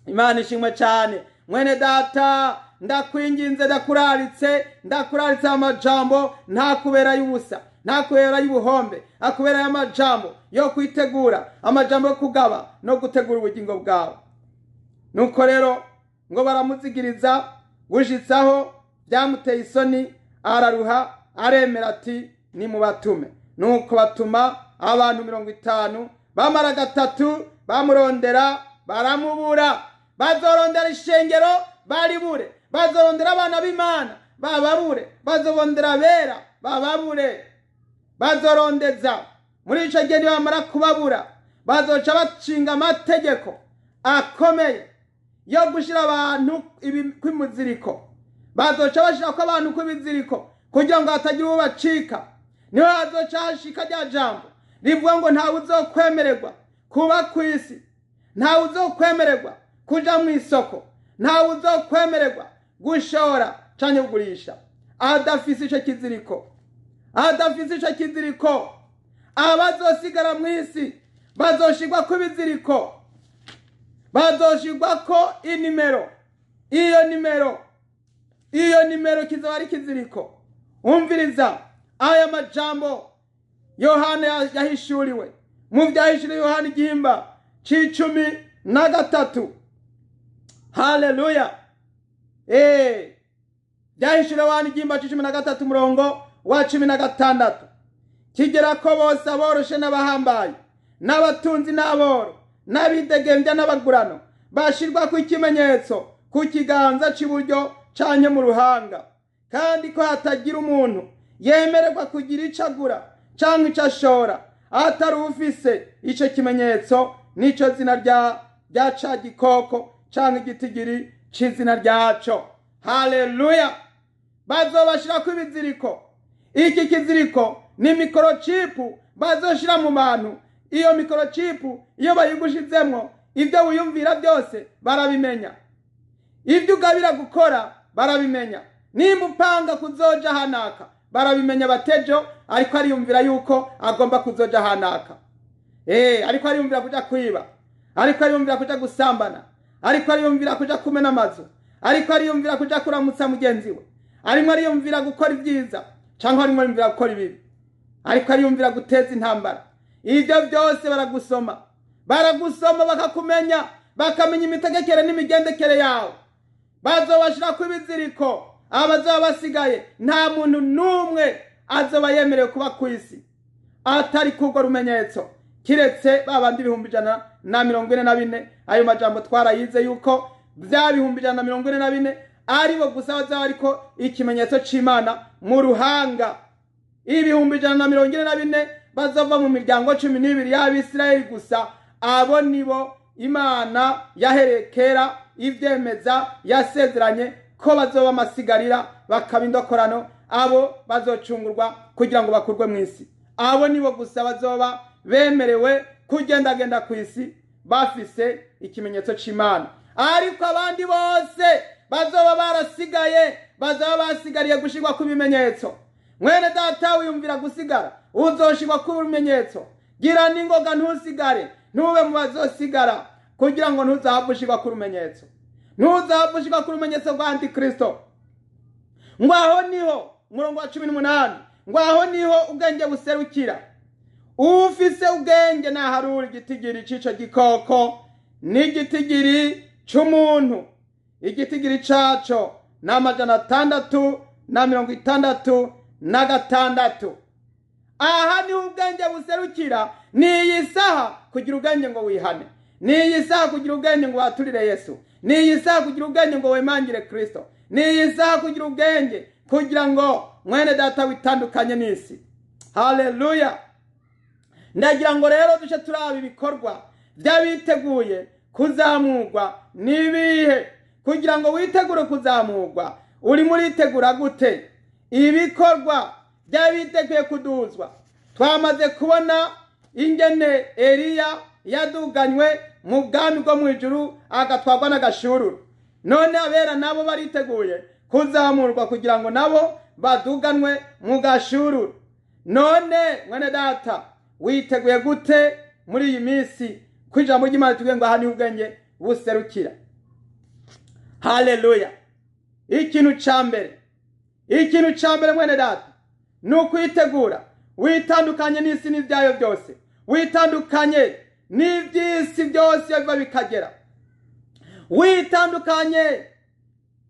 Imana ishimwe cane. Mwene data, ndakwinginze, ndakuraritse, ndakuraritse amajambo ntakubera y'ubusa, ntakubera y'ubuhombe, akubera y'amajambo yo kwitegura, amajambo yo kugaba no gutegura ubugingo bwawe. Nuko rero ngo baramuzigiriza gushitsaho byamuteye isoni, araruha, aremera ati nimubatume. Nuko batuma abantu 50, bamara gatatu bamurondera baramubura. Bazorondera ishengero baribure, bazorondera abana b'Imana bababure, bazorondera abera bababure, bazorondeza. Muri ico gihe nibamara kubabura, bazoca bacinga amategeko akomeye yo gushira abantu kw'imiziriko. Bazoca bashirako abantu kw'imiziriko kugira ngo hatagira uwo bacika. Niho hazoca hashika rya jambo rivuga ngo ntawe uzokwemererwa kuba kw'isi, ntawe uzokwemererwa kuja mu isoko, ntawe uzokwemererwa gushora canke kugurisha adafise ico kiziriko, adafise ico kiziriko. Abazosigara mu isi bazoshirwa kw'ibiziriko, bazoshirwako inimero. Iyo nimero, iyo nimero kizoba ari kiziriko. Umviriza aya majambo Yohana yahishuriwe mu vyahishuriwe Yohana igihimba c'13. Haleluya. Vyahishuriwe Yohana igihimba c'13 umurongo wa 16. Kigera ko bose aboroshe n'abahambaye, n'abatunzi n'aboro, n'abidegembya n'abagurano bashirwa ku ikimenyetso ku kiganza c'iburyo canke mu ruhanga, kandi ko hatagira umuntu yemererwa kugira ico agura canke ico ashora atari ufise ico kimenyetso, n'ico zina rya ca gikoko canke igitigiri c'izina ryaco. Haleluya. Bazobashirako ibiziriko. Iki kiziriko ni mikorochipu bazoshira mu bantu. Iyo mikorochipu iyo bayigushizemwo, ivyo wiyumvira byose barabimenya, ivyo ugabira gukora barabimenya, nimba upanga kuzoja hanaka barabimenya. Batejo ariko ariyumvira yuko agomba kuzoja hanaka, ariko ariyumvira kuja kwiba, ariko ariyumvira kuja gusambana, ariko ariyumvira kuja kumena amazu, ariko ariyumvira kuja kuramutsa mugenzi we, arimo ariyumvira gukora ibyiza canke arimo ariyumvira gukora ibibi, ariko ariyumvira guteza intambara. Ivyo byose baragusoma, baragusoma bakakumenya, bakamenya imitegekere n'imigendekere yawe. Bazobashirako ibiziriko. Abazoba basigaye nta muntu n'umwe azoba yemerewe kuba ku isi atari kubwo rumenyetso, kiretse babandi 144,000. Ayo majambo twarayize yuko bya 144,000 aribo gusa bazaba ariko ikimenyetso c'Imana mu ruhanga. 144,000 bazova mu miryango 12 y'Abisirayeli gusa. Abo nibo Imana yaherekera ivyemeza, yasezeranye ko bazoba amasigarira bakaba indokorano. Abo bazocungurwa kugira ngo bakurwe mu isi. Abo nibo gusa bazoba bemerewe kugendagenda ku isi bafise ikimenyetso c'Imana. Ariko abandi bose bazoba barasigaye, bazoba basigariye gushirwa ku bimenyetso. Mwene data wiyumvira gusigara, uzoshirwa ku bimenyetso. Gira n'ingoga ntusigare, ntube mu bazosigara, kugira ngo ntuzahave ushirwa ku rumenyetso, ntuzahave ushirwa ku rumenyetso rwa Antikristo. Ngo aho niho umurongo wa 18, ngo aho niho ubwenge buserukira. Ufise ubwenge naharura igitigiri c'ico gikoko n'igitigiri c'umuntu. Igitigiri caco ni 666. Aha niho ubwenge buserukira. Ni iyi saha kugira ubwenge ngo wihane, ni iyi saha kugira ubwenge ngo waturire Yesu, ni iyi saha kugira ubwenge ngo wemangire Kristo, ni iyi saha kugira ubwenge kugira ngo mwene data witandukanye n'isi. Haleluya. Ndagira ngo rero duce turaba ibikorwa by'abiteguye kuzamurwa nibihe. Kugira ngo witegure kuzamurwa, uri muritegura gute? Ibikorwa by'abiteguye kuduzwa. Twamaze kubona ingene Eliya yaduganywe mu bwami bwo mu ijuru agatwarwa n'agashururu. None abera nabo bariteguye kuzamurwa kugira ngo nabo baduganwe mu gashururu. None mwene data, witeguye gute muri iyi minsi ko ijambo ry'Imana ritubwiye ngo aha niho ubwenge buserukira? Haleluya! Ikintu ca mbere, ikintu ca mbere mwene data, ni ukwitegura. Witandukanye n'isi n'ibyayo byose, witandukanye n'iby'isi byose biva bikagera,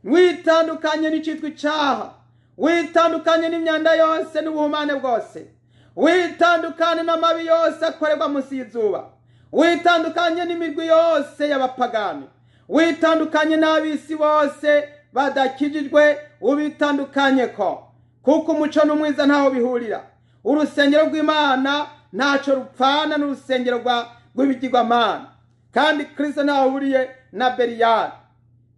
witandukanye n'icitwa icaha, witandukanye n'imyanda yose n'ubuhumane bwose, witandukanye n'amabi yose akorerwa munsi y'izuba, witandukanye n'imigwi yose y'abapagani, witandukanye n'ab'isi bose badakijijwe, ubitandukanye ko kuko umuco n'umwiza ntaho bihurira. Urusengero rw'Imana ntaco rupfana n'urusengero rw'ibigirwamana, kandi Kristo ntaho ahuriye na Beliyali.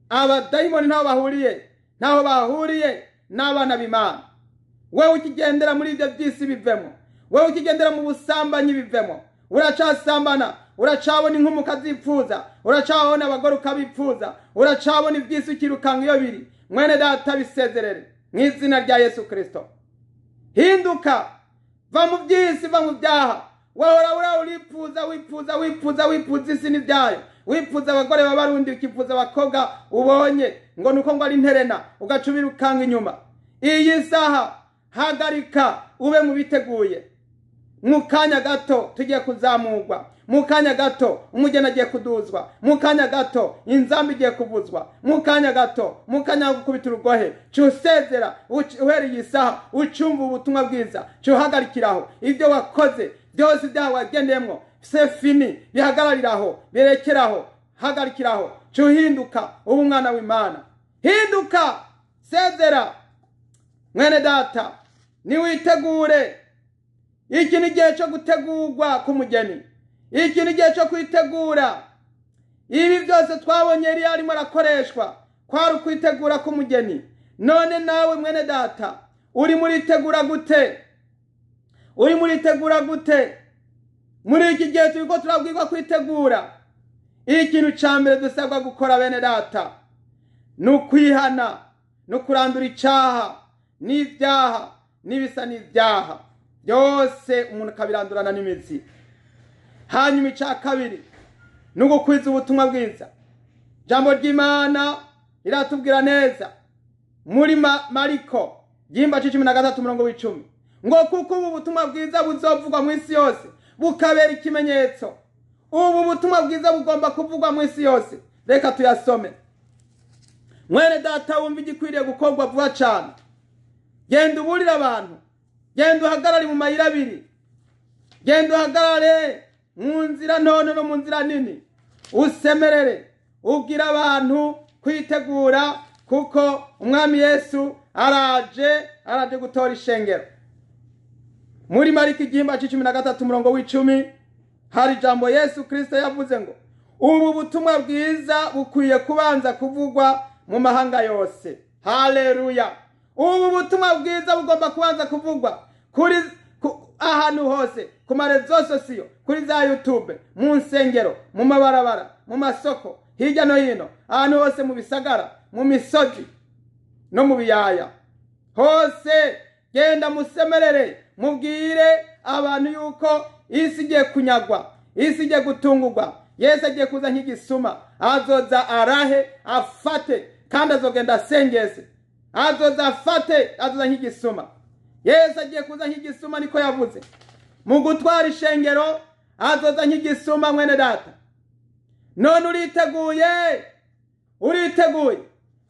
Abadayimoni ntaho bahuriye, ntaho bahuriye n'abana b'Imana. Wewe ukigendera muri ibyo by'isi bivemo, wewe ukigendera mu busambanyi bivemo. Uracasambana, uracabona inkumi ukazipfuza, uracabona abagore ukabipfuza, uracabona iby'isi ukirukanga iyo biri. Mwene data, bisezerere mu izina rya Yesu Kristo. Hinduka, va mu by'isi, va mu byaha. Wahora ura uripfuza, wipfuza, wipfuza, wipfuza isi n'ibyayo, wipfuza abagore b'abarundi, ukipfuza abakobwa ubonye ngo nuko ngo ari nterena, ugaca ubirukanga inyuma. Iyi saha hagarika, ube mu biteguye. Mu kanya gato tugiye kuzamurwa, mu kanya gato umugeni agiye kuduzwa, mu kanya gato inzamba igiye kuvuzwa, mu kanya gato, mu kanya gukubita urugohe. Cusezera uhereye iyi saha, ucumva ubutumwa bwiza, cuhagarikiraho ibyo wakoze byose, ibyaha wagendeyemo, c'est fini, bihagarariraho, birekeraho, hagarikiraho, cuhinduka uba umwana w'Imana. Hinduka, sezera mwene data, niwitegure. Iki ni igihe cyo gutegurwa k'umugeni, iki ni igihe cyo kwitegura. Ibi byose twabonye Eliya arimo arakoreshwa, kwari ukwitegura k'umugeni. None nawe mwene data, uri muritegura gute? Uri muritegura gute? Muri iki gihe turiko turabwirwa kwitegura. Ikintu ca mbere dusabwa gukora bene data ni ukwihana, no kurandura icaha n'ibyaha n'ibisa n'ibyaha byose, umuntu akabirandurana n'imizi. Hanyuma ica kabiri ni ugukwiza ubutumwa bwiza. Ijambo ry'Imana riratubwira neza muri Mariko igihimba c'13 umurongo w'10 ngo kuko ubu butumwa bwiza buzovugwa mu isi yose bukabera ikimenyetso. Ubu butumwa bwiza bugomba kuvugwa mu isi yose. Reka tuyasome. Mwene data, wumva igikwiriye gukorwa vuba cane. Genda uburire abantu, genda uhagarare mu mayira abiri, genda uhagarare mu nzira ntono no mu nzira nini, usemerere ubwire abantu kwitegura, kuko umwami Yesu araje, araje gutora ishengero. Muri Mariko igihimba c'13 umurongo w'10 hari ijambo Yesu Kristo yavuze ngo ubu butumwa bwiza bukwiye kubanza kuvugwa mu mahanga yose. Haleluya! Ubu butumwa bwiza bugomba kubanza kuvugwa kuri ahantu hose, ku ma réseaux sociaux, kuri za YouTube, mu nsengero, mu mabarabara, mu masoko, hirya no hino, ahantu hose, mu bisagara, mu misozi no mu biyaya hose. Genda musemerere, mubwire abantu yuko isi igiye kunyagwa, isi igiye gutungurwa. Yesu agiye kuza nk'igisuma, azoza arahe afate, kandi azogenda asengese, azoza afate, azoza nk'igisuma. Yesu agiye kuza nk'igisuma, niko yavuze. Mu gutwara ishengero azoza nk'igisuma. Mwene data, none uriteguye? Uriteguye?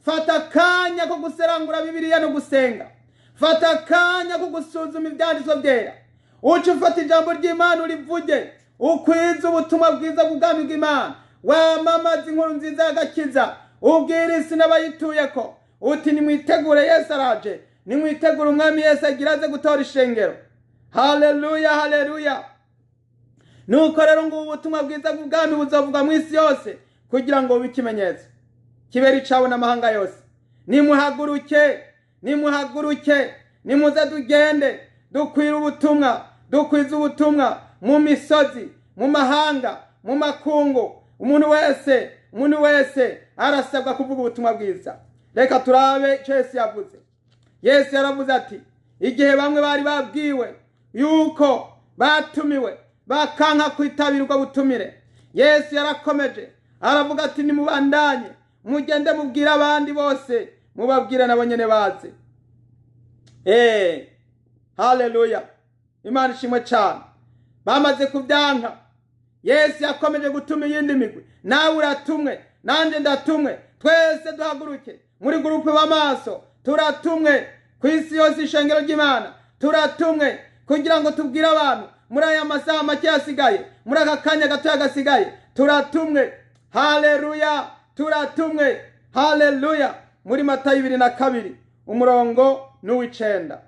Fata akanya ko guserangura Bibiliya no gusenga, fata akanya ko gusuzuma ibyanditswe byera, uce ufata ijambo ry'Imana urivuge, ukwize ubutumwa bwiza bw'ubwami bw'Imana, wamamaza inkuru nziza y'agakiza, ubwira isi n'abayituye ko uti nimwitegure, Yesu araje, nimwitegure, umwami Yesu agira aze gutora ishengero. Haleluya, haleluya! Nuko rero ngo ubu butumwa bwiza bw'ubwami buzovugwa mu isi yose kugira ngo bube ikimenyetso kibera icawe n'amahanga yose. Nimuhaguruke, nimuhaguruke, nimuze tugende dukwira ubutumwa, dukwiza ubutumwa mu misozi, mu mahanga, mu makungu. Umuntu wese, umuntu wese arasabwa kuvuga ubutumwa bwiza. Reka turabe icyo Yesu yavuze. Yesu yaravuze ati igihe bamwe bari babwiwe yuko batumiwe bakanka kwitabira ubwo butumire, Yesu yarakomeje aravuga ati nimubandanye mugende mubwire abandi bose, mubabwire nabo nyene baze. Haleluya, Imana ishimwe cyane. Bamaze kubyanka, Yesu yakomeje gutuma iyindi migwi. Nawe uratumwe, nanjye ndatumwe, twese duhaguruke muri gurupe b'amaso. Turatumwe ku isi yose, ishengero ry'Imana turatumwe kugira ngo tubwire abantu muri aya masaha make yasigaye, muri aka kanya gato gasigaye. Turatumwe, haleluya, turatumwe, haleluya. Muri Matayo 22 umurongo n'uw'icenda.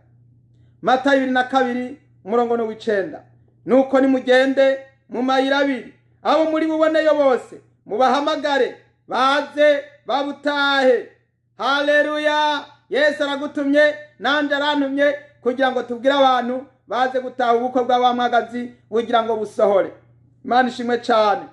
Matayo 22 umurongo n'uw'icenda. Nuko nimugende mu mayira abiri, abo muri buboneyo bose mubahamagare baze babutahe. Haleluya. Yesu aragutumye nanje arantumye kugira ngo tubwire abantu baze gutaha ubukwe bwa wa mwagazi kugira ngo busohore. Imana ishimwe cyane.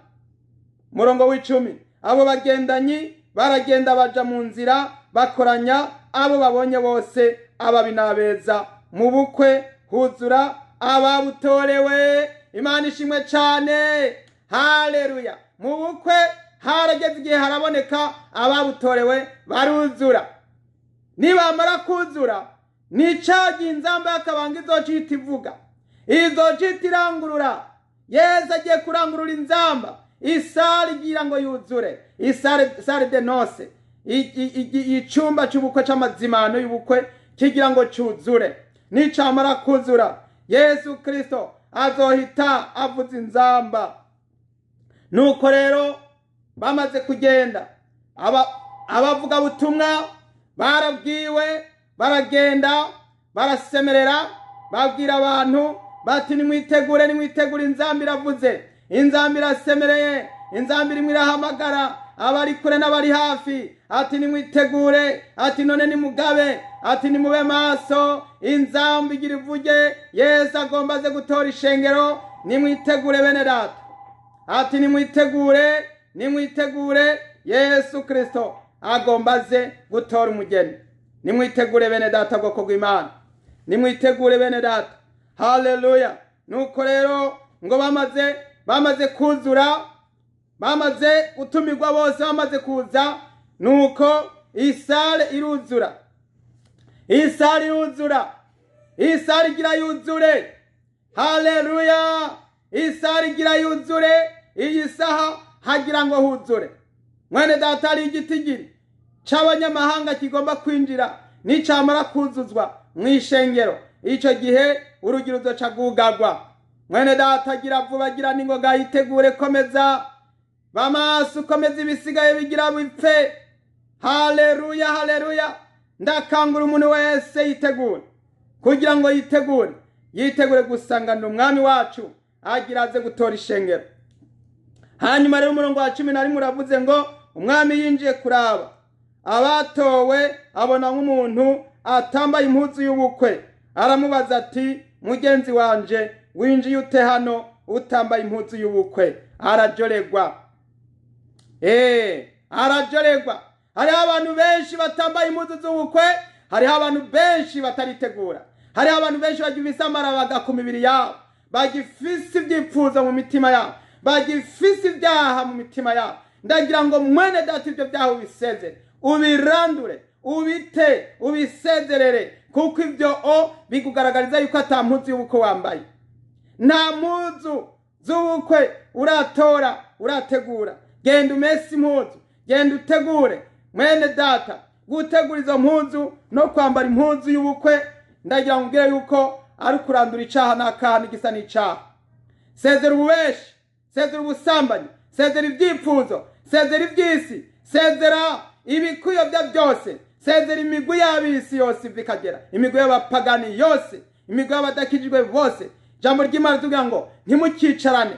Murongo w'icumi, abo bagendanyi baragenda baja mu nzira bakoranya abo babonye bose, ababi n'abeza, mu bukwe huzura ababutorewe. Imana ishimwe cyane. Haleluya. Mu bukwe harageze igihe haraboneka ababutorewe baruzura. Nibamara kuzura, nicaga inzamba y'akabanga izocita ivuga, izocita irangurura. Yesu agiye kurangurura inzamba, isare igira ngo yuzure, isare sare de nose, icumba c'ubukwe c'amazimano y'ubukwe kigira ngo cuzure. Nicamara kuzura, Yesu Kristo azohita avuza inzamba. Nuko rero bamaze kugenda, abavuga butumwa barabwiwe, baragenda barasemerera, babwira abantu bati nimwitegure, nimwitegure, inzamba iravuze, inzamba irasemereye, inzamba irimo irahamagara abari kure n'abari hafi, ati nimwitegure, ati none nimugabe, ati nimube maso, inzamba igira ivuge, Yesu agomba aze gutora ishengero, nimwitegure bene data, ati nimwitegure, nimwitegure, Yesu Kristo agomba aze gutora umugeni. Nimwitegure bene data, bwoko bw'Imana, nimwitegure bene data. Haleluya. Nuko rero ngo bamaze kuzura, bamaze gutumirwa bose, bamaze kuza, nuko isare iruzura, isare iruzura, isare igira yuzure. Haleluya. Isare igira yuzure. Iyi saha hagira ngo huzure. Mwene data, ari igitigiri c'abanyamahanga kigomba kwinjira, nicamara kuzuzwa mu ishengero, ico gihe urugi ruzoca rwugagwa. Mwene data, gira vuba, gira n'ingoga, yitegure, komeza bamaso, komeza ibisigaye bigira bipfe. Haleluya, haleluya. Ndakangura umuntu wese yitegure, kugira ngo yitegure, yitegure gusangana umwami wacu agira aze gutora ishengero. Hanyuma rero umurongo wa 11 uravuze ngo umwami yinjiye kuraba abatowe, abona nk'umuntu atambaye impuzu y'ubukwe, aramubaza ati mugenzi wanje winjiye ute hano utambaye impuzu y'ubukwe? Arajoregwa. Arajoregwa. Hariho abantu benshi batambaye impuzu z'ubukwe, hariho abantu benshi bataritegura, hariho abantu benshi bagifise amarabaga ku mibiri yabo, bagifise ivyipfuzo mu mitima yabo, bagifise ibyaha mu mitima yabo. Ndagira ngo mwene data ibyo byaha ubisezere, ubirandure, ubite, ubisezerere, kuko ibyo bikugaragariza yuko ata mpuzu y'ubukwe wambaye. Nta mpuzu z'ubukwe uratora, urategura. Genda umese impuzu, genda utegure. Mwene data, gutegura izo mpuzu no kwambara impuzu y'ubukwe, ndagira ngo mbwire yuko ari kurandura icaha n'akaha n'igisa n'icaha. Sezera ububeshi, sezera ubusambanyi, sezera ivyipfuzo, sezera ivy'isi, sezera ibikuyobya byose, sezera imigwi y'ab'isi yose iva ikagera, imigwi y'abapagani yose, imigwi y'abadakijijwe bose. Ijambo ry'Imana rivuga ngo ntimukicarane,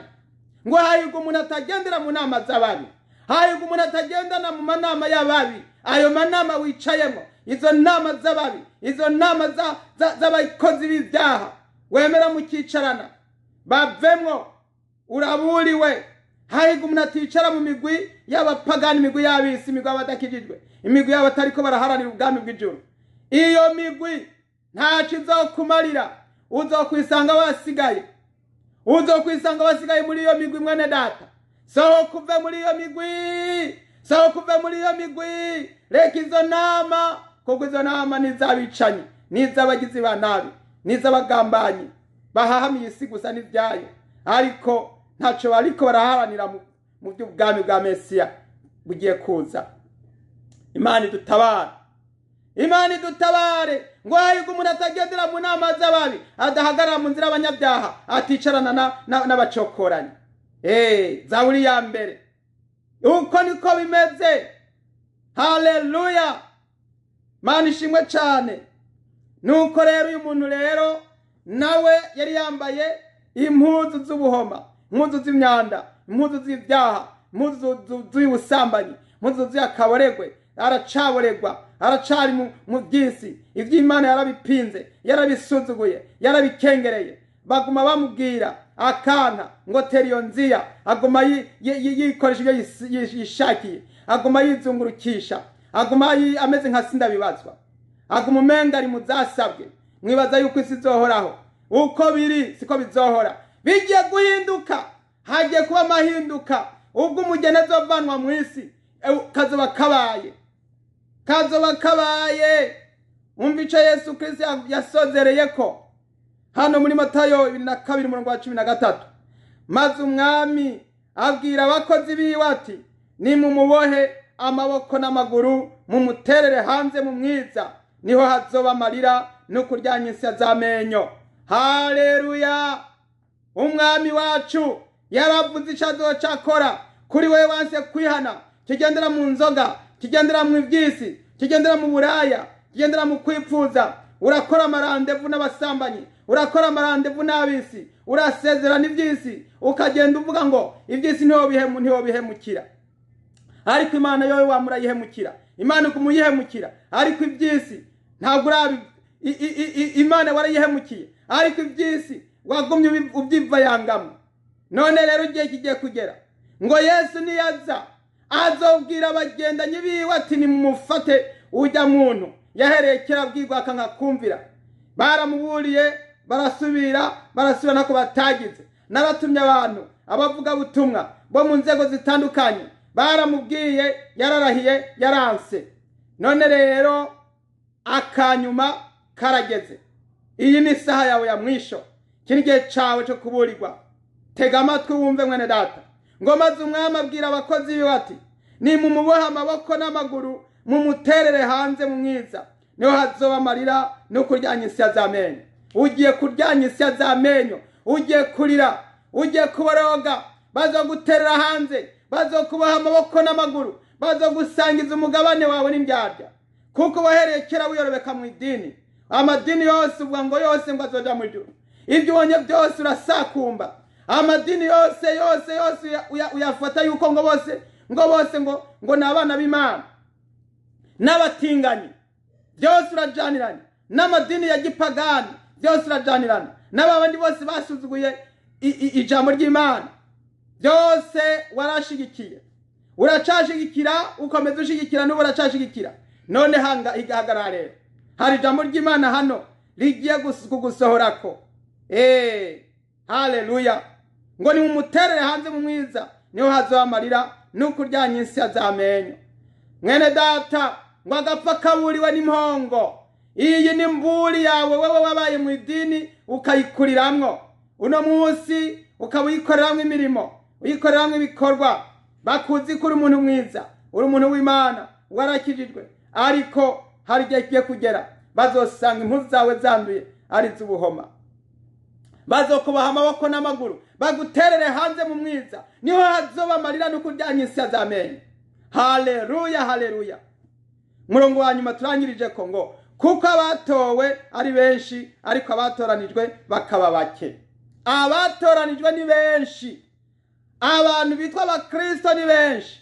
ngo hahirwa umuntu atagendera mu nama z'ababi, hahirwa umuntu atagendana mu manama y'ababi. Ayo manama wicayemo, izo nama z'ababi, izo nama z'abakozi b'ibyaha wemera mukicarana, bavemwo. Uraburiwe. Hahirwa umuntu aticara mu migwi y'abapagani, imigwi y'abisi, imigwi y'abadakijijwe, imigwi y'abatariko baraharanira ubwami bw'ijuru. Iyo migwi ntaco izokumarira, uzokwisanga wasigaye, uzokwisanga wasigaye muri iyo migwi. Mwene data, sohoka uve muri iyo migwi, sohoka uve muri iyo migwi, reka izo nama, kuko izo nama ni iz'abicanyi, ni iz'abagizi ba nabi, ni iz'abagambanyi bahahamiye isi gusa n'ibyayo, ariko ntaco bariko baraharanira mu by'ubwami bwa Mesiya bugiye kuza. Imana idutabare, Imana idutabare. Ngo hahirwa umuntu atagendera mu nama z'ababi, adahagarara mu nzira y'abanyabyaha, aticarana n'abacokoranyi. Zaburi ya 1. Uko niko bimeze. Haleluya, Mana ishimwe cyane. Nuko rero uyu muntu rero nawe yari yambaye impuzu z'ubuhoma, impuzu z'imyanda, impuzu z'ibyaha, impuzu z'ubusambanyi, impuzu z'akaboregwe. Aracaboregwa, aracari mu by'isi. Iby'Imana yarabipinze, yarabisuzuguye, yarabikengereye. Baguma bamubwira akanka ngo tera iyo nziya, aguma yikoresha ibyo yishakiye, aguma yizungurukisha, aguma ameze nka sindabibazwa, aguma umenga ari mu zasabwe. Mwibaza yuko isi izohoraho. Uko biri siko bizohora, bigiye guhinduka, hagiye kuba amahinduka. Ubwo umugeni azovanwa mu isi, kazoba kabaye, kazoba kabaye. Umva ico Yesu Kristo yasozereye ko hano muri Matayo 22 umurongo wa 13: maze umwami abwira abakozi biwe ati, nimumubohe amaboko n'amaguru, mumuterere hanze mu mwiza, niho hazoba amarira no kuryanya insya z'amenyo. Haleluya! Umwami wacu yaravuze ico azoca akora kuri wewe wanse kwihana, kigendera mu nzoga, kigendera mu ivyisi, kigendera mu buraya, kigendera mu kwipfuza. Urakora amarandevu n'abasambanyi, urakora amarandevu n'abisi, urasezerana ivyisi, ukagenda uvuga ngo ivyisi ntiwobihemukira, ariko Imana yowe wamurayihemukira. Imana ukumuyihemukira, ariko ivyisi ntabwo urabi Imana warayihemukiye, ariko ivyisi wagumye ubyivayangamo. None rero igihe kigiye kugera ngo Yesu niyaza azobwira abagendanyi biwe ati, nimumufate ujya muntu yahereye kera abwirwa akanga kumvira. Baramuburiye barasubira, barasubira nako batagize. Naratumye abantu abavuga butumwa bo mu nzego zitandukanye, baramubwiye, yararahiye, yaranse. None rero akanyuma karageze. Iyi ni isaha yawe ya mwisho, iki ni igihe cawe co kuburirwa. Tega amatwi wumve mwene data. Ngo maze umwami abwira abakozi biwe ati, nimumubohe amaboko n'amaguru, mumuterere hanze mu mwiza, niho hazoba amarira no kuryanya insya z'amenyo. Ugiye kuryanya insya z'amenyo, ugiye kurira, ugiye kuboroga. Bazoguterera hanze, bazokuboha amaboko n'amaguru, bazogusangiza umugabane wawe n'indyarya, kuko wahereye kera wiyorobeka mu idini. Amadini yose uvuga ngo yose ngo azoja mu ijuru, ibyo ubonye byose urasakumba. Amadini yose yose yose uyafata yuko ngo bose ngo bose ngo ngo ni abana b'Imana n'abatinganyi, byose urajanirana. N'amadini ya gipagani byose urajanirana, n'abandi bose basuzuguye ijambo ry'Imana byose warashigikiye, uracashigikira, ukomeza ushigikira, n'ubu uracashigikira. None hanga igahagarara rero, hari ijambo ry'Imana hano rigiye kugusohorako. Haleluya! Ngo nimumuterere hanze mu mwiza, niho hazoba amarira no kuryanya insya z'amenyo. Mwene data, ngo agapfa kaburiwe n'impongo. Iyi ni mburi yawe wewe wabaye mu idini ukayikuriramwo, uno munsi ukaba uyikoreramwo imirimo, uyikoreramwo ibikorwa, bakuzi ko uri umuntu mwiza, uri umuntu w'Imana, warakijijwe, ariko hari igihe kigiye kugera bazosanga impuzu zawe zanduye ari iz'ubuhoma. Bazokubaha amaboko n'amaguru, baguterere hanze mu mwiza, niho hazoba amarira no kuryanya insya z'amenyo. Haleluya, haleluya! Murongo wa nyuma turangirije ko ngo kuko abatowe ari benshi, ariko abatoranijwe bakaba bake. Abatoranijwe ni benshi, abantu bitwa abakristo ni benshi,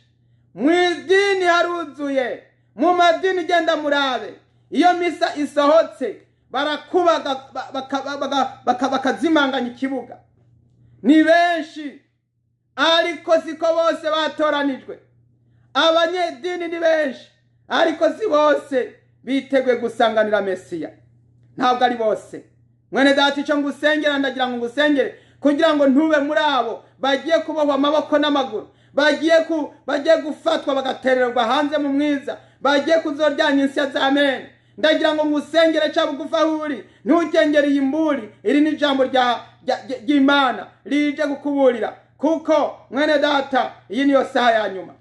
mu idini haruzuye, mu madini genda murabe. Iyo misa isohotse barakubaga, bakazimanganya ikibuga, ni benshi. ariko siko bose batoranijwe. Abanyedini ni benshi, ariko si bose biteguye gusanganira Mesiya. Ntabwo ari bose. Mwene data, icyo ngusengera, ndagira ngo ngusengere kugira ngo ntube muri abo bagiye kubohwa amaboko n'amaguru, bagiye gufatwa bagatererwa hanze mu mwiza, bagiye kuzoryanya insya z'amenyo. Ndagira ngo ngusengere, ca bugufi aho uri, ntukengere iyi mburi. Iri ni ijambo ry'Imana rije kukuburira, kuko mwene data, iyi niyo saha ya nyuma.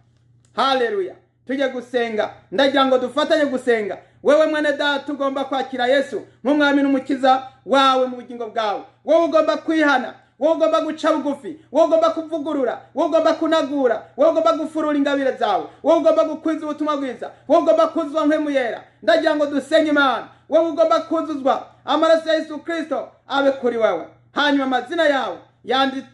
Haleluya! Tujye gusenga. Ndagira ngo dufatanye gusenga. Wewe mwene data ugomba kwakira Yesu nk'umwami n'umukiza wawe mu bugingo bwawe, wowe ugomba kwihana, wowe ugomba guca bugufi, wowe ugomba kuvugurura, wowe ugomba kunagura, wowe ugomba gufurura ingabire zawe, wowe ugomba gukwiza ubutumwa bwiza, wowe ugomba kuzuzwa Mpwemu Yera, ndagira ngo dusenge Imana. Wowe ugomba kuzuzwa amaraso ya Yesu Kristo abe kuri wewe, hanyuma amazina yawe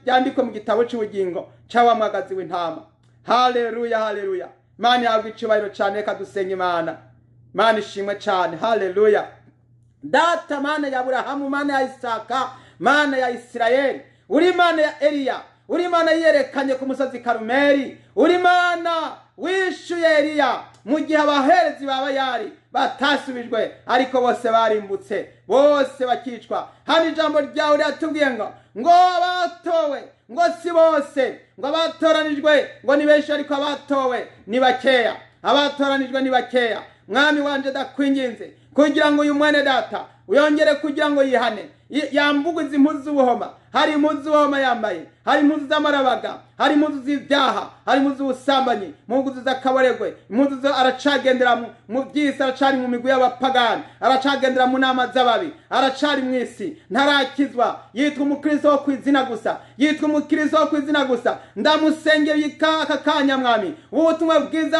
yandikwe mu gitabo cy'ubugingo cya mwagazi w'intama. Haleluya, haleluya! Imana ihabwa icyubahiro cyane. Reka dusenge Imana. Imana ishimwe cyane. Haleluya! Data, Mana ya Aburahamu, Mana ya Isaka, Mana ya Isirayeli, uri Imana ya Eliya, uri Imana yiyerekanye ku musozi Karumeli, uri Imana wishuye Eliya mu gihe abaherezi ba Bayali batasubijwe, ariko bose barimbutse, bose bakicwa. Hano ijambo ryawe riratubwiye ngo abatowe ngo si bose, ngo abatoranijwe ngo ni benshi, ariko abatowe ni bakeya, abatoranijwe ni bakeya. Mwami wanje, ndakwinginze kugira ngo uyu mwene data uyongere kugira ngo yihane, yambuguze impuzu z'ubuhoma. Hari impuzu z'ubuhoma yambaye, hari impuzu z'amarabaga, hari impuzu z'ibyaha, hari impuzu z'ubusambanyi, impuzu z'akaboregwe, impuzu zo aracagendera mu by'isi, aracari mu migwi y'abapagani, aracagendera mu nama z'ababi, aracari mu isi, ntarakizwa, yitwa umukristo wo ku izina gusa, yitwa umukristo wo ku izina gusa. Ndamusengeye aka kanya, mwami, ubutumwa bwiza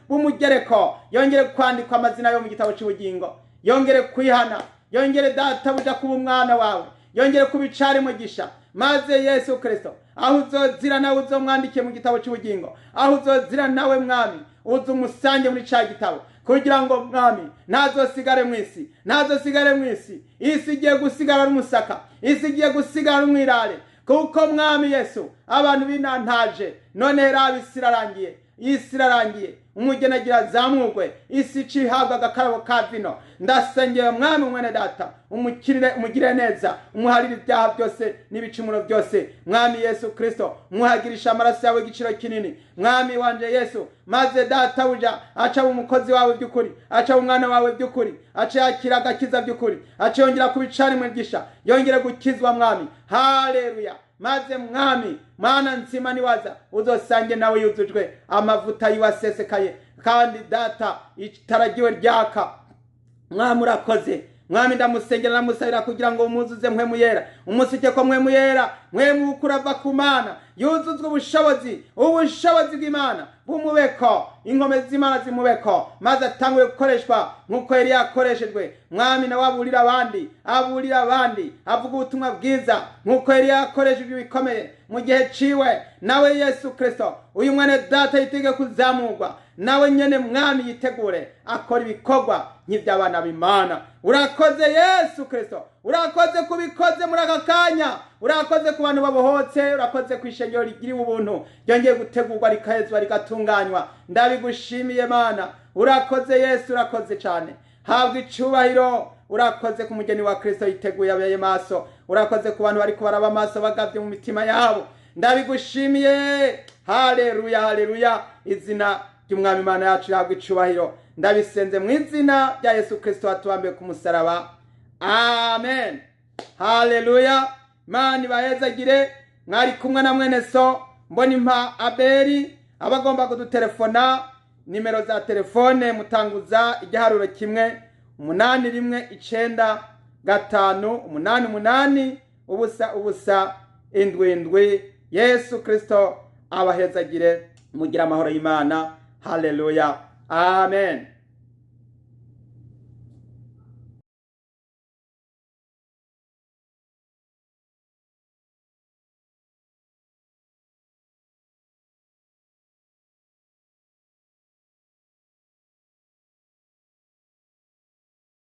bumugereko, yongere kwandikwa amazina yo mu gitabo cy'ubugingo, yongere kwihana, yongere databuja kuba umwana wawe, yongere kuba icari mugisha, maze Yesu Kristo aho uzozira nawe uzomwandikiye mu gitabo cy'ubugingo, aho uzozira nawe mwami uze umusange muri ca gitabo, kugira ngo mwami ntazosigare mu isi, ntazosigare mu isi. Isi igiye gusigara ari umusaka, isi igiye gusigara ari umwirare, kuko mwami Yesu abantu binantaje. None raba, isi irarangiye, isi irarangiye, umugeni agira azamurwe, isi icihabwa agakarabo ka vino. Ndasengera mwami mwene data, umukirire, umugire neza, umuharire ibyaha byose n'ibicumuro byose. Mwami Yesu Kristo, muhagirisha amaraso yawe igiciro kinini, mwami wanje Yesu, maze databuja aca umukozi wawe by'ukuri, aca umwana wawe by'ukuri, aca yakira agakiza by'ukuri, aca yongera kubicana umugisha, yongere gukizwa mwami. Haleluya! Maze mwami mana nzima, niwaza uzosange nawe yuzujwe amavuta yiwasesekaye, kandi data itaragiwe ryaka. Mwami urakoze. Mwami, ndamusengera, ndamusabira kugira ngo umuzuze Mpwemu Yera, umusike ko Mpwemu Yera, Mpwemu kurava ku Mana, yuzuzwe ubushobozi, ubushobozi bw'Imana bumubeko, inkomezi z'Imana zimubeko, maze atangure gukoreshwa nk'uko yari yakoreshejwe. Mwami, nawe aburira abandi, aburira abandi, avuga ubutumwa bwiza nk'uko yari yakoreshejwe ibikomeye mu gihe ciwe. Nawe Yesu Kristo, uyu mwene data yitege kuzamurwa, nawe nyene mwami yitegure akora ibikorwa nk'iby'abana b'Imana. Urakoze Yesu Kristo, urakoze kubikoze muri aka kanya, urakoze ku bantu babohotse, urakoze ku ishengero rigiriwe ubuntu, ryongeye gutegurwa, rikahezwa, rigatunganywa. Ndabigushimiye Mana. Urakoze Yesu, urakoze cyane, habwa icubahiro. Urakoze ku mugeni wa Kristo yiteguye abaye maso. Urakoze ku bantu bariko baraba amaso bagavye mu mitima yabo. Ndabigushimiye. Haleluya, haleluya! Izina ry'umwami Imana yacu yahabwa icubahiro. Ndabisenze mu izina rya Yesu Kristo watubambiye ku musaraba, amen. Haleluya! Imana ibahezagire. Mwari kumwe na mwene so Mbonimpa Abeli. Abagomba kudutelefona, nimero za telefone mutanguza igiharuro 1 8 1 9 5 8 8 0 0 7 7. Yesu Kristo abahezagire, mugira amahoro y'Imana. Haleluya, amen.